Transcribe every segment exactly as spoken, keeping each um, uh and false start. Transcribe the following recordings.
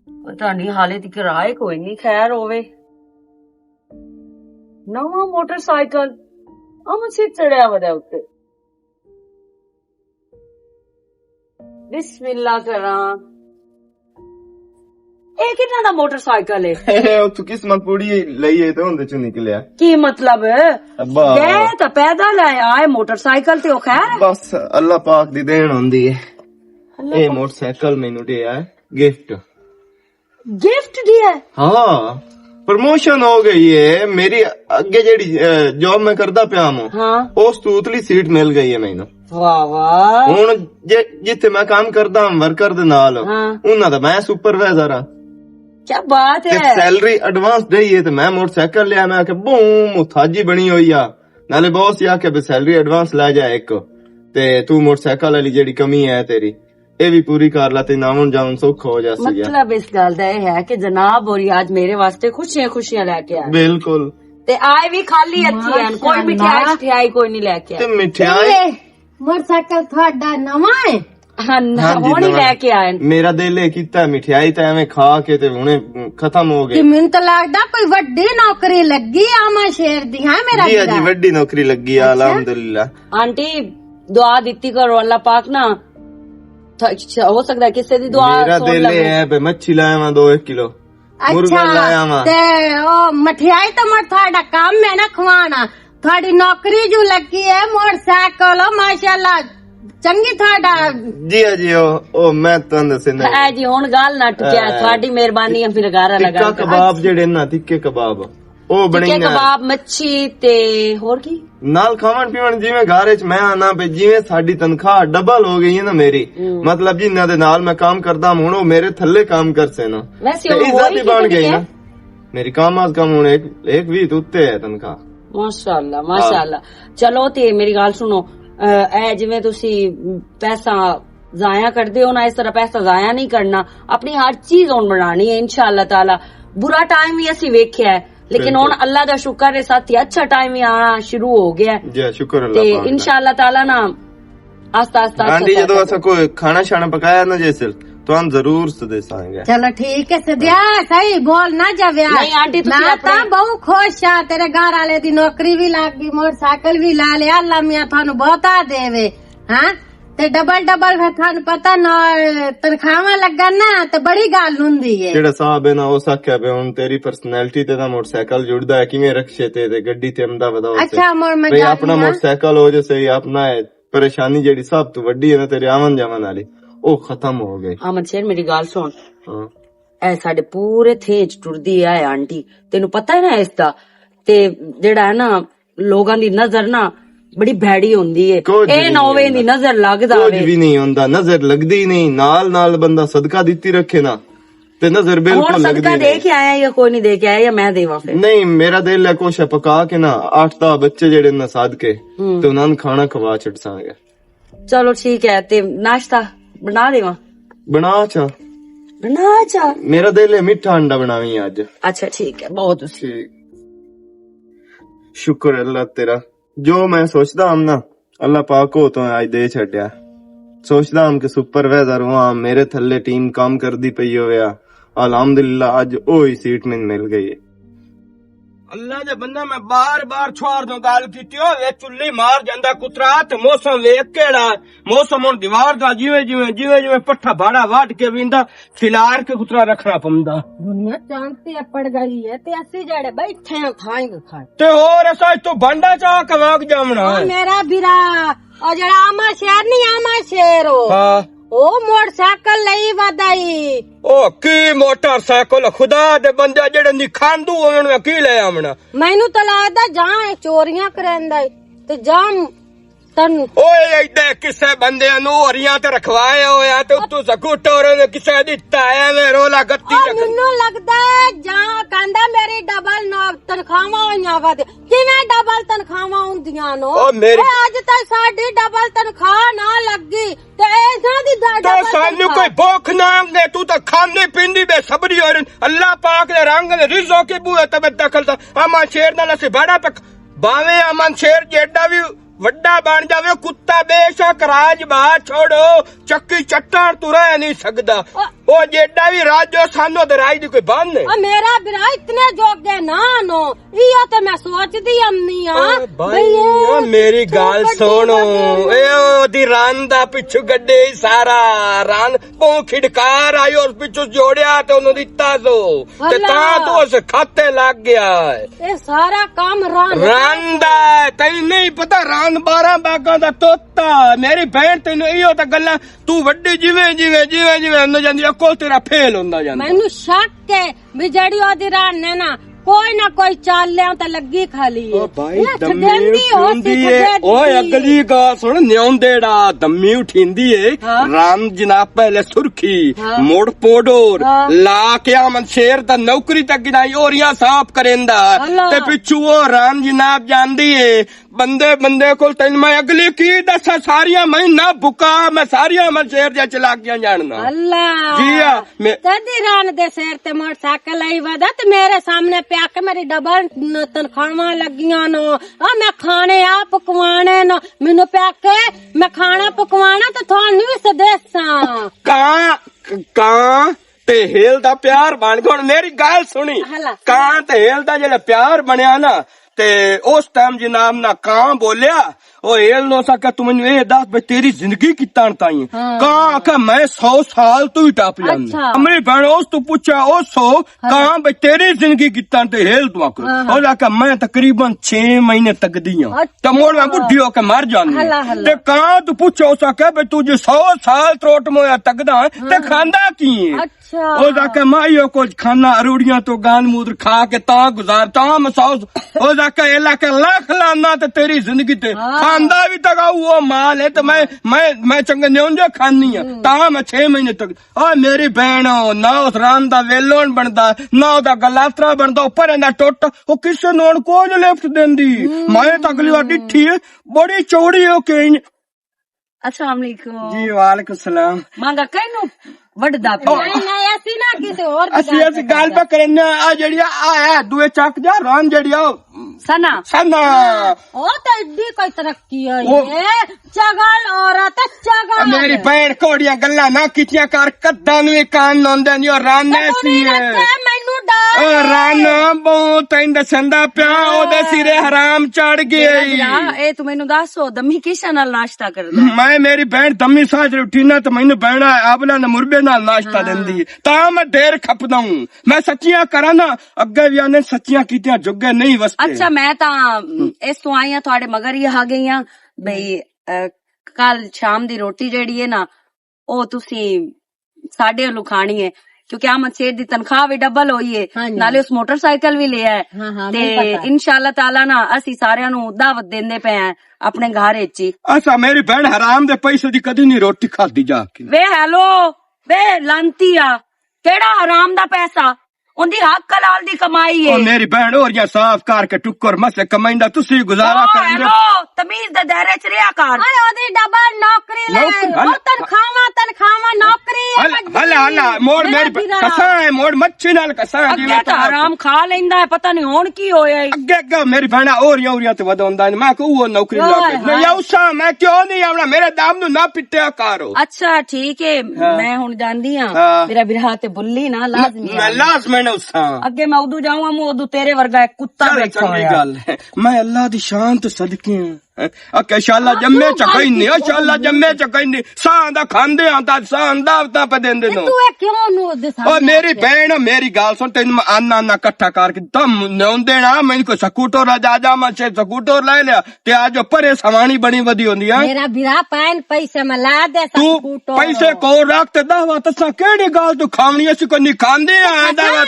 پتہ نہیں حالے تے کرائے کوئی نہیں، خیر ہووے۔ نواں موٹر سائیکل، ہم سے چڑھیا ودا اُتے۔ بسم اللہ کراں۔ اے کتنا دا موٹر سائیکل ہے؟ او تو قسمت پوری لئی ہے تے ہوندے چوں نکلیا۔ کی مطلب؟ ابا۔ گئے تے پیدل آئے، آئے موٹر سائیکل تے، او خیر ہے؟ بس اللہ پاک دی دین ہوندی ہے۔ اللہ اے پاک۔ موٹر سائیکل مینوں دے آئے گفٹ۔ گفٹ دیا ہے؟ ہاں، پروموشن ہو گئی ہے۔ میری اگے جیڑی، اے، جاب میں کردا پیا ہوں، ہاں۔ اس تو اتلی سیٹ مل گئی ہے مینوں۔ واہ واہ۔ ہن جے، جتھے میں کام کردا ہاں ورکر دے نال، ہاں۔ انہاں دا میں سپروائزر ہاں۔ کیا بات تے ہے۔ سیلری ایڈوانس دئی ہے تے میں موٹر سائیکل لیا، میں کہ بہوں محتاجی بنی ہوئی آ۔ نالے باس یہ آکھیا بھی سیلری ایڈوانس لے جا ایک، تے تو موٹر سائیکل والی جیڑی کمی ہے تیری، اے وی پوری کر لا تے ناون جاون سوکھا ہو جاسی گیا۔ مطلب اس گل دا اے ہے کہ جناب ہوری اج میرے واسطے خوشیاں خوشیاں لے کے آئے۔ بالکل۔ تے آئے وی خالی ہتھی ہن، کوئی مٹھائی شٹھائی کوئی نہیں لے کے آئے۔ تے مٹھائی؟ اے، موٹر سائیکل تہاڈا نواں ہے؟ ہاں، ہاں جی، ہونی نواں۔ لے کے آئے۔ میرا دل اے کیتا مٹھائی تے ایویں کھا کے تے ہنے ختم ہو گئی۔ کہ مینوں تے لگدا کوئی وڈی نوکری لگی آما شیر دی، ہاں میرا جی، ہاں جی، وڈی نوکری لگی آ، اچھا۔ الحمدللہ۔ آنٹی، دعا دتی کرو، اللہ پاک نا، تھ-، ہو سکدا ہے کسے دی دعا میرا سن دل لوے۔ اے ہے بے مچھی لایا واں دو ایک کلو، مرغا اچھا، لایا واں۔ تے او مٹھیائی تے مر تہاڈا کم ہے نا کھوانا۔ تہاڈی نوکری جو لگی ہے، موٹر سائیکل، او ماشاءاللہ، چنگی تہاڈا۔ جی ہاں جی، او، او میں تہانوں دسیندا۔ ہے جی، ہن گل نہ ٹکیا، اے، تہاڈی مہربانی ہے، پھر گارا لگا ٹکا کباب جیڑے نا، ٹکے کباب۔ او بنائی ٹکے نا۔ کباب، مچھی تے ہور کی؟ نال کھاون پیون جویں گھر وچ میں آنا پے، جویں ساڈی تنخواہ ڈبل ہو گئی ہے نا میری۔ ہوں۔ مطلب جی، انہاں دے نال میں کام کردا ہاں، ہن او میرے تھلے کام کرسے نا۔ ویسے تے ہن عزت ہی بن گئی نا۔ میری کم از کم ہن ایک، ایک وی تے اُتے ہے تنخواہ۔ ماشاءاللہ، ماشاءاللہ۔ چلو تے میری گل سنو، اے جویں تسی پیسہ ضائع کردے ہو نا، اس طرح پیسہ ضائع نہیں کرنا۔ اپنی ہر چیز ہن بنانی ہے انشاءاللہ تعالی۔ برا ٹائم وی اسی ویکھیا ہے، لیکن ہن اللہ دا شکر ہے ساتھی، اچھا ٹائم وی آنا شروع ہو گیا ہے۔ جی، شکر اللہ تے پاک دا۔ انشاءاللہ تعالی نا آستا آستا اچھا آنٹی، جدوں اساں کوئی کھانا شانا پکایا نا جیسل، تو ہم ضرور سدے سانگے۔ چلو ٹھیک ہے، سدیا، صحیح بول نہ جاویا۔ نہیں آنٹی، تسی میں اپنے تاں بہت خوش ہاں، تیرے گھر والے دی نوکری وی لگ گئی، موٹر سائیکل وی لا لیا، اللہ میاں تھانوں بہتا دے وے۔ ہاں؟ تے ڈبل ڈبل پھر تھانوں پتہ نہ تنخواہاں لگن نا، تے بڑی گل ہوندی ہے۔ جیڑا صاحب ہے نا، او سکھیا پہ ہن تیری پرسنالٹی تے دا موٹر سائیکل جڑدا ہے، کیویں رکشے تے، تے گڈی تے امدا ودا ہو تے۔ اچھا، مر میں بھئی جاتی اپنا ہاں۔ موٹر سائیکل ہو جیسے ہی اپنا ہے۔ پریشانی جیڑی سب تو وڈی ہے نا تیرے آون جاون والی، او ختم ہو گئی۔ احمد شیر، میری گل سن۔ ہاں۔ اے ساڈے پورے تھے چ ٹردی ہے آنٹی، تینوں پتہ ہے نا اس دا؟ تے جیڑا ہے نا، لوگاں دی نظر نا بڑی بھیڑی ہوندی ہے۔ کچھ اے بھی نہ نہیں ہووے ہوندا۔ دی نظر لگ کچھ جاوے۔ بھی نہیں ہوندا، نظر لگدی نہیں، نال نال بندہ صدقہ دتی رکھے نا، تے نظر ہور بالکل صدقہ لگدی دے نہیں۔ کے آیا یا کوئی نہیں دے کے آیا یا میں دیواں پھر؟ نہیں، میرا دل ہے کوشا پکا کے نا، اٹھ دہ بچے جڑے نا سد کے، ہوں۔ تے انہاں نوں کھانا کھوا چھڈساں گے۔ چلو ٹھیک ہے، تے ناشتہ بنا دیواں؟ بنا چا۔ بنا چا؟ میرا دل ہے میٹھا انڈا بناویں اج۔ اچھا ٹھیک ہے، بہت اچھا۔ ٹھیک۔ شکر اللہ تیرا۔ جو میں سوچدا ہم نا، اللہ پاک کو تو آج دے چھڈیا۔ سوچدا ہم کہ سپروائزر ہوا، میرے تھلے ٹیم کام کردی پئی ہویا۔ الحمدللہ، اج اوہی سیٹ مین مل گئی ہے۔ اللہ دے بندہ، میں بار بار چھوار دوں گل کیتی ہوئے، چلی مار جاندا کترا، تے موسم ویکھ کیڑا، موسم ہن دیوار دا، جیویں جیویں، جیویں جیویں پٹھا بھاڑا وڈ کے ویندا، کھلار کے کترا رکھنا پوندا۔ دنیا چاند تے اپڑ گئی ہے، تے اسی جڑے بیٹھے ہیں تھائیں کھائیں۔ تے ہور اساں اتوں بانڈا چا کے واگ جاونا او ہے۔ میرا بھرا، او جڑا آما شیر نہیں، آما شیر او۔ ہاں۔ او موٹر سائیکل لئی ودائی۔ او کی موٹر سائیکل؟ خدا دے بندے، جڑے نکھاندو انہاں نے کی لے آونا؟ مینوں تے لگدا جاں اے چوریاں کریندا اے تے جاں تن اوئے ایڈے کسے بندے نوں ہوریاں تے رکھوایا ہویا تے اتوں سکوٹر نے کسے دی تایا نے رولا گتی او رکھ۔ مینوں لگدا اے جاں کہندا میری ڈبل نو تنخواہاں ہوئیاں ود۔ کیویں ڈبل تنخواہاں ہوندیاں نو؟ او میری اے اج تک ساڈی ڈبل تنخواہ نہ لگی۔ تے ایسا دی دا تو ڈبل سانو تنخواہ۔ کوئی بھوک نہ آندے، تو تا کھاندی پیندی بے صبری اور اللہ پاک دے رنگ دے رزق کے بوئے تے بے دخل تھا۔ اما شیر نال اسی بڑا پک، باویں امن شیر جیڈا وی وڈا بن جاوے، کتا بے شک راج بہا چھوڑو، چکی چٹان تو رہ نہیں سکدا۔ او او جیڈا وی راج جو سانو تے راج دی کوئی بند نہیں۔ او میرا برا اتنے جوگے نہ نو، ایہو تے میں سوچدی امنی ہاں۔ او بھائی، بھئی اے او میری چھوٹی گل سن، موٹی اے او دی رن دا پچھو گڈے ہی سارا رن بہوں کھڑکار آئی، اس پچھو جوڑیا تے انہوں دتا سو۔ تے اللہ۔ تاں تو اس کھاتے لگ گیا ہے۔ اے سارا کام رن۔ رن دا ہے، تینوں نہیں پتا رن بارہ باغاں دا توتا۔ میری بہن تینوں ایہو تے گلاں تو وڈی جیویں، جیویں، جیویں، جیویں اندر جاندی، عقل تیرا فیل ہوندا جاندا۔ مینوں شک ہے بھی جڑی او دی رن نے نا، کوئی نہ کوئی چال لیاں تے لگی کھلی ہے۔ او بھائی، اے دمی چھڈیندی ہو سی اٹھیندی ہے۔ چھڈیندی۔ اوئے، اگلی گا سن، نیون دیڑا دمی اٹھیندی ہے۔ ہاں۔ رن جناب پہلے سرخی، ہاں۔ مڑ پوڈور، ہاں۔ لا کے آمن شیر دا نوکری تک گدائی، اوریاں صاف کریندا۔ اللہ۔ تے پچھو او رن جناب جاندی ہے۔ بندے، بندے کول تین میں اگلی کی دسا، ساریاں میں نہ بکا، میں ساریاں میں شیر دیا چلاکیاں جاننا۔ اللہ۔ جی ہاں، میں کدی ران دے سیر تے موٹر سائیکل آئی ودا تے میرے سامنے پیا کے میری ڈبل تنخواہاں لگیاں نو۔ آ میں کھانے آ پکوانے نو، مینوں پیا کے میں کھانا پکوانا تے تھانوں وی سدیساں۔ کاں، کاں تے ہیل دا پیار بن گیا۔ ہن میری گل سنی۔ ہلا۔ کاں تے ہیل دا جڑا پیار بنیا نا، تے اس ٹائم جناب نا کاں بولیا، او ہیل نو سا کہ تم مینوں اے دس بھئی تیری زندگی کتن تائیں ہے؟ ہاں۔ کاں آکھیا میں سو سال تو ہی ٹپ جاندی۔ اچھا۔ امری بہن اس تو پوچھا، او سو ہاں۔ کاں بھئی تیری زندگی کتن تے ہیل تو آکھ۔ ہاں، ہاں۔ او آکھیا میں تقریباً چھ مہینے تک دی ہاں۔ اچھا۔ تے مڑ میں بڈھی ہو کے مر جاندی ہاں۔ ہلا، ہلا۔ تے کاں تو پوچھا اس آکھیا بھئی تو جے سو سال تروٹ مویا تک دا تے ہاں۔ کھاندا کی ہے؟ اچھا۔ او جا کے ماں ایہو کچھ کھانا، اروڑیاں تو گان مودر کھا کے تاں گزار، تاں مساؤس۔ او جا کے الا کے لکھ لانا تے تیری زندگی تے ہاں۔ کھاندا وی تگا وہ مال ہے تے میں، میں، میں چنگے نیون جو کھانی ہے۔ ہوں۔ تاں میں چھ مہینے تک، او میری بہن، نہ اس ران دا ویلون بندا، نہ او دا گلاترا بندا، اوپر ایندا ٹوٹ، او کسے نون کو جو لفٹ دیندی۔ ہوں۔ میں تاں اگلی وار ڈٹھی ہے، بڑی چوڑی ہو کے السلام علیکم۔ جی، وعلیکم السلام۔ مانگا کہیں نوں وڈدا پیا؟ نہیں، نہیں، اسی نہ کسے ہور دی اسی، گل اسی گل پہ کرنے آ، جڑی آ، آ ہے، دوئے چک جا، ران جڑی آ، سنا۔ سنا۔ او تے ایڈی کوئی ترقی ہوئی او۔ ہے۔ چگل عورت، چگل۔ میری بہن کوڑیاں گلاں نہ کیتیاں کر، کداں نویں کان نوندے نہیں، او ران تے ایسی ہے۔ مینوں ڈر او ہے۔ ران بہت تین دسندا پیا، او دے سرے حرام چڑھ گیا۔ گئی۔ بھرا، اے تو مینوں دس، او دمی کس نال ناشتہ کردا ہے؟ میں، میری بہن دمی ساج اٹھی نا تے مینوں بہنا آبلا نے مربے نال ناشتہ ہاں۔ دیندی ہے۔ تاں میں ڈیر کھپدا ہوں۔ میں سچیاں کراں نا، اگے وی آنے سچیاں کیتیاں جگے نہیں وستے۔ اچھا، میں تاں اس تو آئی ہاں، تہاڈے مگر ہی آ گئی ہاں بھئی، اے، کل شام دی روٹی جیڑی ہے نا، او تسی ساڈے ولوں کھانی ہے، کیونکہ احمد شیر دی تنخواہ وی ڈبل ہوئی ہے، ہاں جی۔ نالے اس موٹر سائیکل وی لیا ہے۔ ہاں، ہاں، تے مینوں پتا۔ انشاءاللہ تعالیٰ نا اسی ساریاں نوں دعوت دیندے پئے ہیں اپنے گھر وچ ہی۔ اسا میری بہن حرام دے پیسے دی کدی نہیں روٹی کھادی جا کے۔ وے ہیلو، وے لانتی آ، کیڑا حرام دا پیسہ؟ اوندی حق حلال دی کمائی ہے۔ او میری بہن، اور یا صاف کر کے ٹکر مسے کمائندا، تسی گزارا او کریندے۔ ہیلو، تمیز دے دائرے چ رہیا کر۔ اے اودی ڈبل نوکری لے، نوکری، او ہل-، تنخواہاں، تنخواہاں، نوکری ہے ہل-، وڈی۔ ہلا، ہلا، موڑ میرا میری ب-، پیرا۔ کساں ہے، موڑ مچھی نال کساں ہے، اگے جیویں تاں تاں حرام کھا لیندا ہے، پتہ نہیں ہن کی ہویا ہے۔ اگے، اگے میری بہن اور یا، اور یا تے ود ہوندا ہے، میں کہ او نوکری ہائے لگ گئی۔ ہائے۔ یا اساں، میں کیوں نہیں آونا، میرے دام نو نہ پٹیا کرو۔ اچھا، ٹھیک ہے، ہاں۔ میں ہن جاندی ہاں۔ ہاں۔ میرا برا تے بلی نا لازمی میں آونا۔ لازمی نہ اساں۔ اگے میں ادو جاؤں، میں ادو تیرے ورگا ایک کتا چلو، بیٹھا چنگی ہویا۔ گل ہے۔ میں اللہ دی شان تو صدقے ہاں۔ اکے شالا ہاں، جمے تو چکائی نہیں، غلطی او شالا ہوئی۔ جمے چکائی نہیں۔ ساں دا کھاندے ہاں، تا ساں دا تا پہ دیندے تے نو۔ تو اے کیوں نو دے او سامنے میری آکھیا؟ بہن، میری گل سن، تینوں میں آنا آنا کٹھا کر کے دم نیون دینا، میں کو سکوٹر لا جا جا، میں سے سکوٹر لے لیا، تے آ جو پرے سوانی بنی ودی ہوندی ہے۔ میرا برا پین پیسے ملا دے تو سکوٹر۔ پیسے کو رکھ تے دعوت اساں کیڑی گل تو کھاونی، اسی کو نہیں کھاندے ہاں دعوت۔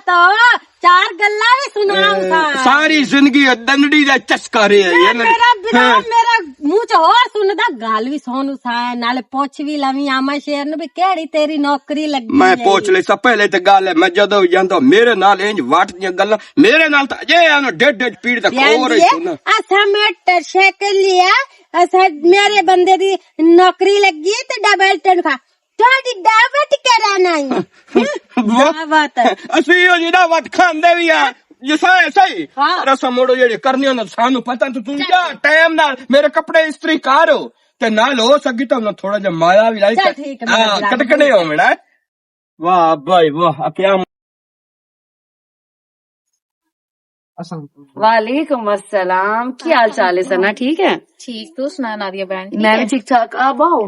دعوت۔ چار گلاں وی سنا اے، اساں۔ ساری زندگی ڈنڈی دا چسکا رہیا اے، اے نا؟ میرا بنا، ہاں۔ میرا منہ چ ہور سندا، گل وی سن اساں، نال پوچھ وی لوی آما شیر نو بھی کیڑی تیری نوکری لگی میں اے؟ پوچھ لے سا، پہلے تے گل اے، میں جدوں وی جاندا میرے نال انج وٹ دیاں گلاں، میرے نال تاں اجے آ نا ڈیڈ ڈیڈ پیڑ دا کور اے سنا۔ اساں موٹر سائیکل لیا، اساں میرے بندے دی نوکری لگی اے تے ڈبل تنخواہ۔ تہاڈی دعوت کرن آئی ہاں۔ واہ۔ دعوت۔ اسی او جی دعوت کھاندے وی آ۔ جسا ایسا ہی۔ ہاں۔ رسم موڑو جڑے کرنے ہوندے سانو پتہ تو تم چل۔ جا ٹائم نال میرے کپڑے استری کرو۔ تے نال ہو سکی تو انہاں تھوڑا جہا مایا وی لائی چل تے ٹھیک ہے، ہاں، میرا کٹکنے ہوونا۔ واہ بھائی واہ، آ کیا؟ السلام علیکم۔ وعلیکم السلام، کی حال چال ہے سنا؟ ٹھیک ہے؟ ٹھیک، تو سنا نادیہ بہن، ٹھیک میں ہے؟ بھی ٹھیک ٹھاک۔ آپ آؤ،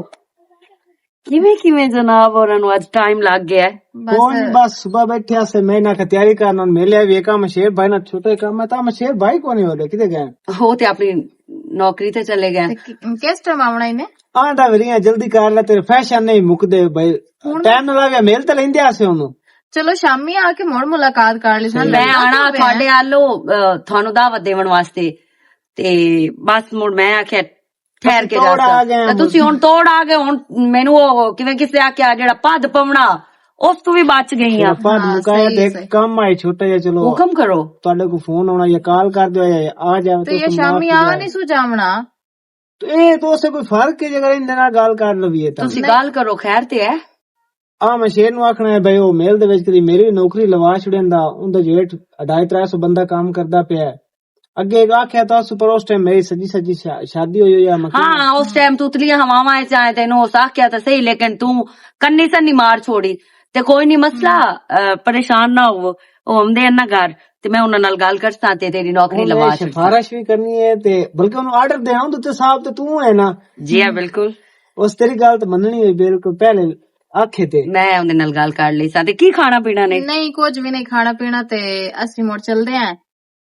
کیویں کیویں جناب، اور انہوں اج ٹائم لگ گیا ہے؟ بس۔ کوئی نہیں، بس صبح بیٹھے سے، میں نہ تیاری کرنا، میلے بھی کام، شیر بھائی نہ چھوٹے کام، میں تو شیر بھائی کو نہیں ہو رہے، کدے گئے؟ ہو تے اپنی نوکری تے چلے گئے۔ تے کہ-، کس ٹائم آونا انہیں؟ آندا ویریاں جلدی کر لے، تیرے فیشن نہیں مکدے بھائی۔ ہن ٹائم نہ لگے، میل تے لیندے آسے ہن۔ چلو شامی آ کے مڑ ملاقات کر لی سن۔ میں آنا تھوڑے آلو، آ، تھانوں دعوت دیون واسطے۔ تے بس مڑ میں آکھیا، ٹھہر کے توڑ آ گئے ہن۔ تسی ہن توڑ آ گئے، ہن مینوں او کیویں کسے آکھیا جڑا پد پونا، اس تو بھی بچ گئی ہاں۔ پد ہاں، مکایا صحیح، تے صحیح۔ کم آئے چھوٹا جہا، چلو۔ حکم کرو۔ تہاڈے کو فون آنا یا کال کر دیو یا آ جاوے تے تو یہ شامی آ نہیں سو جاونا۔ تو اے تو اسے کوئی فرق ہے جے اگر اندے نال گل کر لویے تاں؟ تسی گل کرو، خیر تے ہے۔ آ میں شیر نوں آکھنا ہے بھائی، او میل دے وچ کدی میری نوکری لوا چھڑیندا، اوندا جیٹ اڈھائی ترے سو بندہ کام کردا پیا ہے۔ اگے ایک آکھیا تاں اس پر اس ٹائم میری سجی سجی شا-، شادی ہوئی ہوئی ہے، میں ہاں، اس ٹائم تو اتلیاں ہواواں وچ آئے، تینوں اس آکھیا تاں صحیح، لیکن تو کنی سنی مار چھوڑی۔ تے کوئی نہیں مسئلہ، اے، پریشان نہ ہوو، او آندے انہاں گھر، تے میں انہاں نال گل کرساں تے تیری نوکری لوا چھڑساں۔ سفارش بھی کرنی ہے تے بلکہ انہوں آرڈر دینا ہوں تے صاحب تے تو ہے نا۔ جی ہاں، بالکل۔ اس تیری گل تے مننی ہوئی، بالکل پہلے آکھے تے۔ میں اوندے نال گل کر لئی ساں۔ تے کی کھانا پینا نے؟ نہیں، کچھ بھی نہیں کھانا پینا، تے اسی مڑ چلدے ہیں،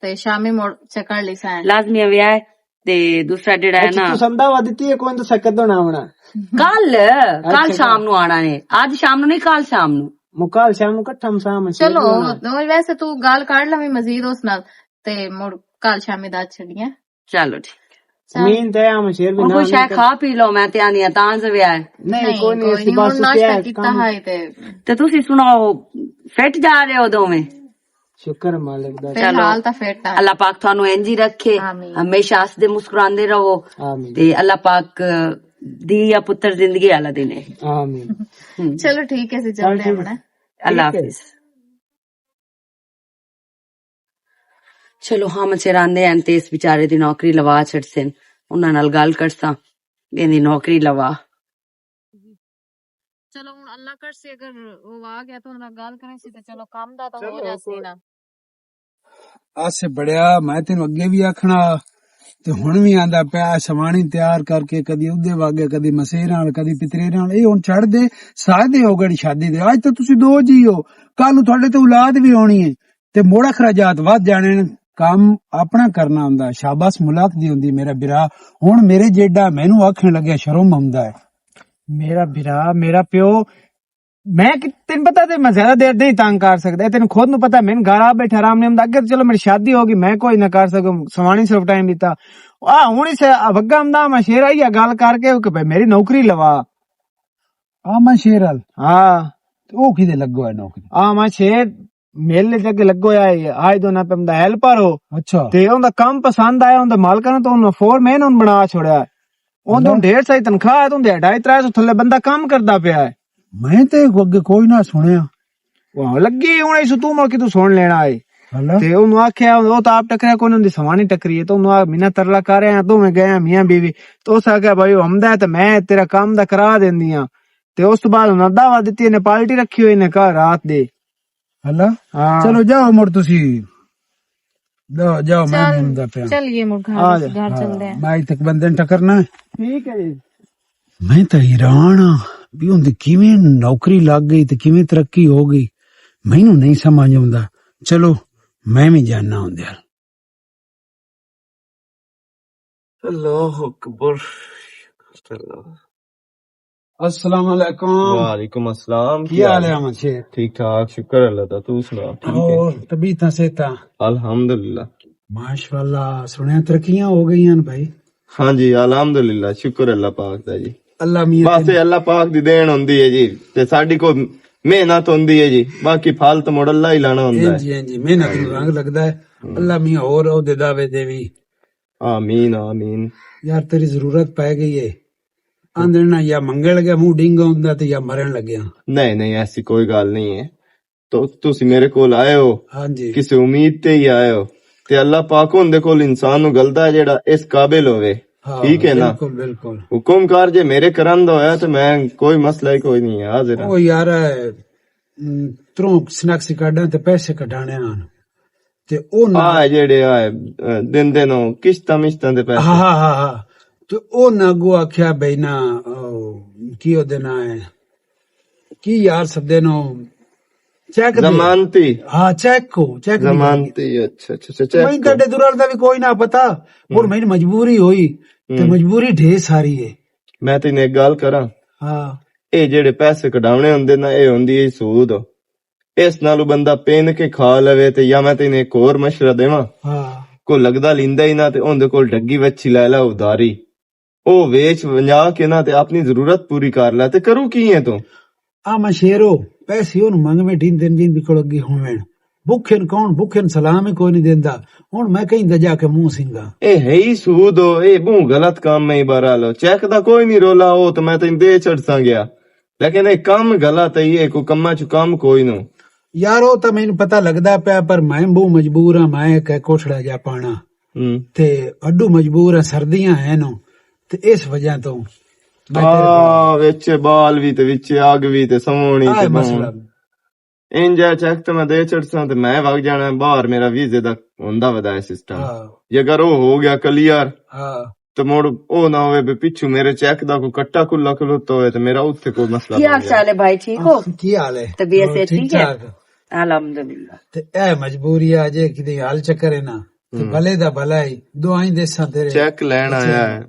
تے شامی مڑ چکر لئی ساں۔ لازمی ہے وی آئے، تے دوسرا جڑا ہے اچھا، نا۔ تو سندا وا دتی ہے، کوئی تو سکت ہونا آونا۔ کل، کل اچھا، شام نو آنا نے۔ اج شام نو نہیں، کل شام نو۔ مو کل شام نو کٹھا مسام ہے، چلو، شیر نو آنا۔ ویسے تو گل کر لویں مزید اس نال، تے مڑ کل شامی دا چھڑیاں۔ چلو ٹھیک۔ چل۔ مین تے ہم شیر بھی ہن کوئی نہ شے نکل۔ کھا پی لو، میں تے آنی آں، تاں زویا ہے۔ نہیں، نہیں، کوئی نہیں، کوئی اسی نہیں، بس ہن ناشتہ اتیا ہے، کیتا کم۔ ہے تے۔ تے تسی سناؤ، فٹ جا رہے ہو دوویں؟ شکر ہے مالک دا۔ فی چلو، الحال تاں فٹ آں۔ اللہ پاک تھانوں انج ہی رکھے، آمین۔ ہمیشہ ہسدے مسکراندے رہو۔ آمین۔ تے اللہ پاک دی یا پتر زندگی والا دن ہے۔ آمین۔ ہم۔ چلو ٹھیک ہے، سی چل چلدے ٹھیک ہے۔ ہن۔ اللہ ٹھیک ہے۔ حافظ۔ چلو، ہم چراندے ہیں تے اس بیچارے دی نوکری لوا چھڑسن، انہاں نال گل کرساں، ایندی نوکری لوا۔ چلو، ہن اللہ کرسی، اگر او آ گیا تو انہاں نال گل کریں سی، تے چلو، کم دا تو ہو جاسی نا۔ آسے بڑیا، میں تینوں اگے بھی آکھنا، تے ہن وی آندا پیا، سوانی تیار کر کے کدی اودے واگے، کدی مسیر نال، کدی پترے نال، اے ہن چڑھ دے، ساہ دے ہو گئے شادی دے۔ اج تے تسی دو جی ہو، کل نوں تہاڈے تے اولاد وی ہونی ہے، تے موڑ اخراجات ودھ جانے نے۔ کم اپنا کرنا ہوندا، شاباش ملاق دی ہوندی میرا برا۔ ہن میرے جیڈا مینوں آکھن لگیا شرم آوندا ہے۔ میرا برا، میرا پیو، میں کہ-، تینوں پتہ تے میں زیادہ دیر نہیں تنگ کر سکدا۔ تینوں خود نوں پتہ، میں گھر آ بیٹھا آرام نہیں ہوندا۔ اگے تے چلو میری شادی ہو گئی، میں کوئی نہ کر سکوں، سوانی صرف ٹائم دیتا۔ آ ہن اس وگا ہوندا میں شیر آئی آ گل کر کے کہ بھائی میری نوکری لوا۔ آ میں شیر ال۔ ہاں۔ تے او کدے لگو ہے نوکری؟ آ میں شیر میلے تے اگے لگو ہویا ہے، آج دو نہ پمدا ہیلپر ہو۔ اچھا۔ تے اوندا کم پسند آیا، اوندا مالک نے تو اونوں فور مین اون بنا چھوڑیا۔ اون تو ہاں۔ ڈھیر ساری تنخواہ ہے، تو اندے اڑھائی ترے سو تھلے بندہ کام کردا پیا ہے۔ میں تے اگے کوئی نہ سنیا۔ واہ، لگی ہن اس تو موقع تو سن لینا ہے۔ ہلا۔ تے اونوں آکھیا، او تو آپ ٹکریا کوئی نہ، اندی سوانی ٹکری ہے، تو اونوں آ مینا ترلا کر رہے ہیں، دوویں گئے ہیں میاں بیوی۔ تو اس آکھیا، بھائی، ہمدا ہے تے میں تیرا کام دا کرا دیندی ہاں۔ تے اس تو بعد انہاں دعوت دتی، انہیں پارٹی رکھی ہوئی نے گھر رات دے۔ ہلا؟ ہاں۔ چلو جاؤ مڑ تسی۔ جاؤ، جاؤ، میں چل، گھومدا پیا۔ چلیے مڑ گھر، آ جا۔ گھر ہاں، چلدے ہیں۔ میں اتھے بندے ٹکرنا ہے۔ ٹھیک ہے جی۔ میں تاں حیران ہاں بھی اندی کیویں نوکری لگ گئی تے کیویں ترقی ہو گئی، مینوں نہیں سمجھ آوندا۔ چلو، میں بھی جاننا اندے۔ اللہ اکبر۔ اللہ۔ السلام علیکم۔ وعلیکم السلام۔ کی حال ہے احمد شیر؟ ٹھیک ٹھاک، شکر اللہ دا۔ تو سنا، ٹھیک ہے؟ اور طبیعتاں صحتاں؟ الحمدللہ۔ ماشاءاللہ، سنیا ترقیاں ہو گئیاں نے بھائی۔ ہاں جی، الحمدللہ، شکر اللہ پاک دا جی۔ اللہ میاں بس تین- اے اللہ پاک دی دین ہوندی ہے جی، تے ساڈی کوئی محنت ہوندی ہے جی، باقی پھل تے مڑ اللہ ہی لانا ہوندا ہے۔ جی، ہاں جی، محنت نوں رنگ لگدا ہے۔ اللہ میاں اور عہدے دعوے دیوی۔ آمین، آمین۔ یار، تیری ضرورت پے گئی ہے۔ آندے نا یا منگن لگیا منہ ڈینگا ہوندا تے یا مرن لگیا۔ نہیں، نہیں، ایسی کوئی گل نہیں ہے۔ تو تسی میرے کول آئے ہو، ہاں جی۔ کسی امید تے ہی آئے ہو، تے اللہ پاک ہوندے کول انسان نوں گلدا ہے جیڑا اس قابل ہووے۔ ہاں، ٹھیک ہے نا؟ بالکل، بالکل۔ حکم کر، جے میرے کرن دا ہویا تے میں کوئی مسئلہ ہی کوئی نہیں ہے، حاضر ہاں۔ او یار، ام، تروں سنیکس کارڈاں تے پیسے کڈانے آن۔ تے او نہ آ جڑے آ، اے، دن دن او قسطاں مشتاں دے پیسے۔ ہاں، ہاں، ہاں، ہاں۔ تے او نہ اگو آکھیا بھئی نہ، او، کی او دے نہ ہے؟ کی یار سدے نو؟ چیک دے۔ ضمانتی۔ ہاں، چیک کو، چیک دی ضمانتی، اچھا، اچھا، اچھا، چیک میں کو۔ تیرے دورال دا بھی کوئی نہ پتا، اور ہوں۔ میری مجبوری ہوئی، تے ہوں۔ مجبوری ڈھیر ساری ہے۔ میں تینوں ایک گل کراں۔ ہاں۔ اے جڑے پیسے کڈاونے ہوندے نا، اے ہوندی ہے سود۔ اس نالوں بندہ پین کے کھا لوے۔ تے یا میں تینوں ایک ہور مشورہ دیواں۔ ہاں۔ کوئی لگدا لیندا ہی نہ، تے اوندے کول ڈگی وچھی لے لا ادھاری۔ او ویچ ونجا کے نہ تے اپنی ضرورت پوری کر لے، تے کروں کی ہے تو؟ آ میں شیرو، پیسے اون منگ میں ڈین دن جین دی کول اگے ہوون۔ بھکھن کون؟ بھکھن سلام ہی کوئی نہیں دیندا۔ ہن میں کہیں دا جا کے منہ سنگا۔ اے ہے ہی سود ہو، اے بہوں غلط کام ہے۔ بارہ لو چیک دا کوئی نہیں رولا، او تو میں تین دے چھڑساں گیا۔ لیکن اے کم غلط ہے، اے کوئی کماں چ کم کوئی نو۔ یار، او تاں مینوں پتہ لگدا پیا، پر میں بہوں مجبور ہاں، میں ایک کوٹھڑا جا پانا۔ ہوں۔ تے اڈو مجبور ہاں، سردیاں ہیں نو، تے اس وجہ تو میں تیرے کول آ، وچ بال وی تے وچ اگ وی تے سمونی آہ تے بہوں۔ مسئلہ۔ ان جا چیک تے میں دے چڑساں تے میں وگ جانا باہر، میرا ویزے دا ہوندا ودا ہے سسٹم۔ ہاں۔ جے اگر او ہو گیا کلیئر، ہاں۔ تے مڑ او نہ ہوئے بھی پچھو میرے چیک دا کوئی کٹا کلا کھلوتا ہوئے تے میرا اتھے کوئی مسئلہ بن جائے۔ کیا حال چال ہے بھائی، ٹھیک ہو؟ آہ، کی حال ہے؟ طبیعت ہاں، سے ٹھیک ٹھیک ہے؟ ٹھاک۔ الحمدللہ۔ تے اے مجبوری آ جے کدی حال چکر ہے نا، تے ہوں۔ بھلے دا بھلا ہی، دعائیں دیساں تیرے۔ چیک لین اچھا۔ آیا ہے،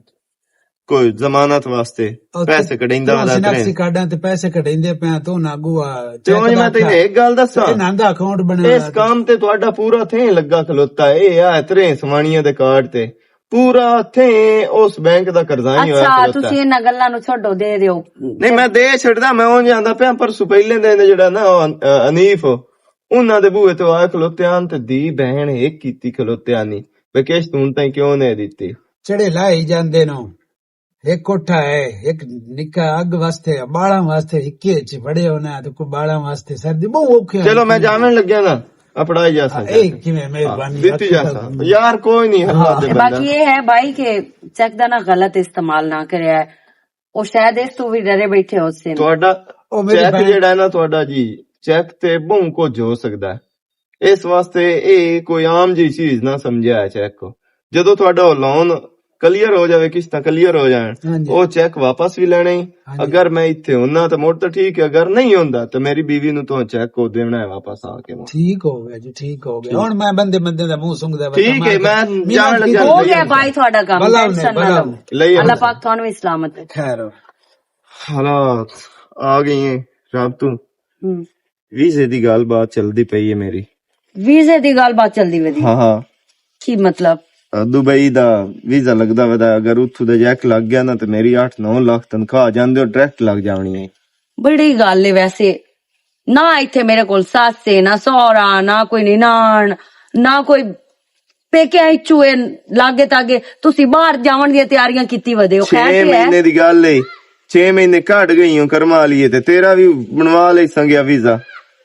کوئی ضمانت واسطے او تے پیسے کڈیندا توں ودا سنیکس ترے۔ کارڈاں تے پیسے کڈیندے پیا، تو نہ اگو آ تے چیک اونج دا میں تینوں آکھیا۔ ایک گل دساں۔ تے ناں دا اکاؤنٹ بنیا اس کام تے تہاڈا پورا تھیں لگا کھلوتا ہے، اے آ ترے سوانیاں دے کارڈ تے۔ پورا تھیں اس بینک دا قرضہ ہی ہویا اچھا، کھلوتا ہے۔ تسی انہاں گلاں نوں چھڈو، دے دیو۔ نہیں، میں دے چھڈدا، میں اونج آندا پیا، پرسوں پہلے دن جڑا نا، او، اہ، حنیف، انہاں دے بوئے تے آئے کھلوتے آن تے دی بہن ہک کیتی کھلوتے آنی۔ ویکیش توں تائیں کیوں نہیں دتی؟ چڑے لائی جاندے نو۔ ایک کوٹھا ہے، ایک نکا اگ واسطے، بالاں واسطے، ہکے چ بڑے ہونا ہے، تو کوئی بالاں واسطے سردی بہت اوکھے چلو، میں جاون لگیا نا، اپڑائی جا سا۔ اے کیویں مہربانی دتی جا سا۔ یار، کوئی نہیں، ہاں۔ اللہ دے بندہ۔ باقی یہ ہے بھائی کہ چیک دا نہ غلط استعمال نہ کریا ہے۔ او شاید اس تو بھی ڈرے بیٹھے ہو سے۔ تہاڈا او میری چیک بہن جڑا ہے نا، تہاڈا جی، چیک تے بہوں کچھ ہو سکدا ہے۔ اس واسطے اے کوئی عام جی چیز نہ سمجھیا ہے چیک کو۔ جدوں تہاڈا او لون کلیئر ہو جاوے، قسطاں کلیئر ہو جان، ہاں جی۔ او چیک واپس بھی لینا ہی۔ ہاں جی۔ اگر میں اتھے ہونا تے مڑ تے ٹھیک ہے، اگر نہیں ہوندا تے میری بیوی نو تو چیک کو دینا ہے واپس آ کے۔ ٹھیک ہو گیا جی، ٹھیک ہو گیا۔ ٹھیک۔ ہن میں بندے بندے دا منہ سنگدا ٹھیک ہے، میں جاون لگا۔ ہو گیا بھائی تہاڈا کم، بلا ٹینشن نہ لو۔ اللہ پاک تہانوں بھی سلامت ہے۔ خیر۔ حالات آ گئی ہیں رب تو۔ ہوں۔ ویزے دی گل بات چلدی پئی ہے میری۔ ویزے دی گل بات چلدی ودی؟ ہاں، ہاں۔ کی مطلب؟ دبئی دا ویزا لگدا ودا، اگر اتھوں دا جیک لگ گیا نا تے میری اٹھ نو لاکھ تنخواہ آ جاندے، او ڈائریکٹ لگ جاونی ہے۔ بڑی گل ہے ویسے۔ نہ ایتھے میرے کول سس ہے، نہ سہرا، نہ کوئی ننان، نہ کوئی پیکے اچو اے لاگے تاگے۔ تسی باہر جاون دیاں تیاریاں کیتی ودے ہو، خیر چھ تے ہے؟ مہینے دی گل اے، چھ مہینے کٹ گئی ہوں کرما لیے تے تیرا بھی بنوا لئی سنگیا ویزا،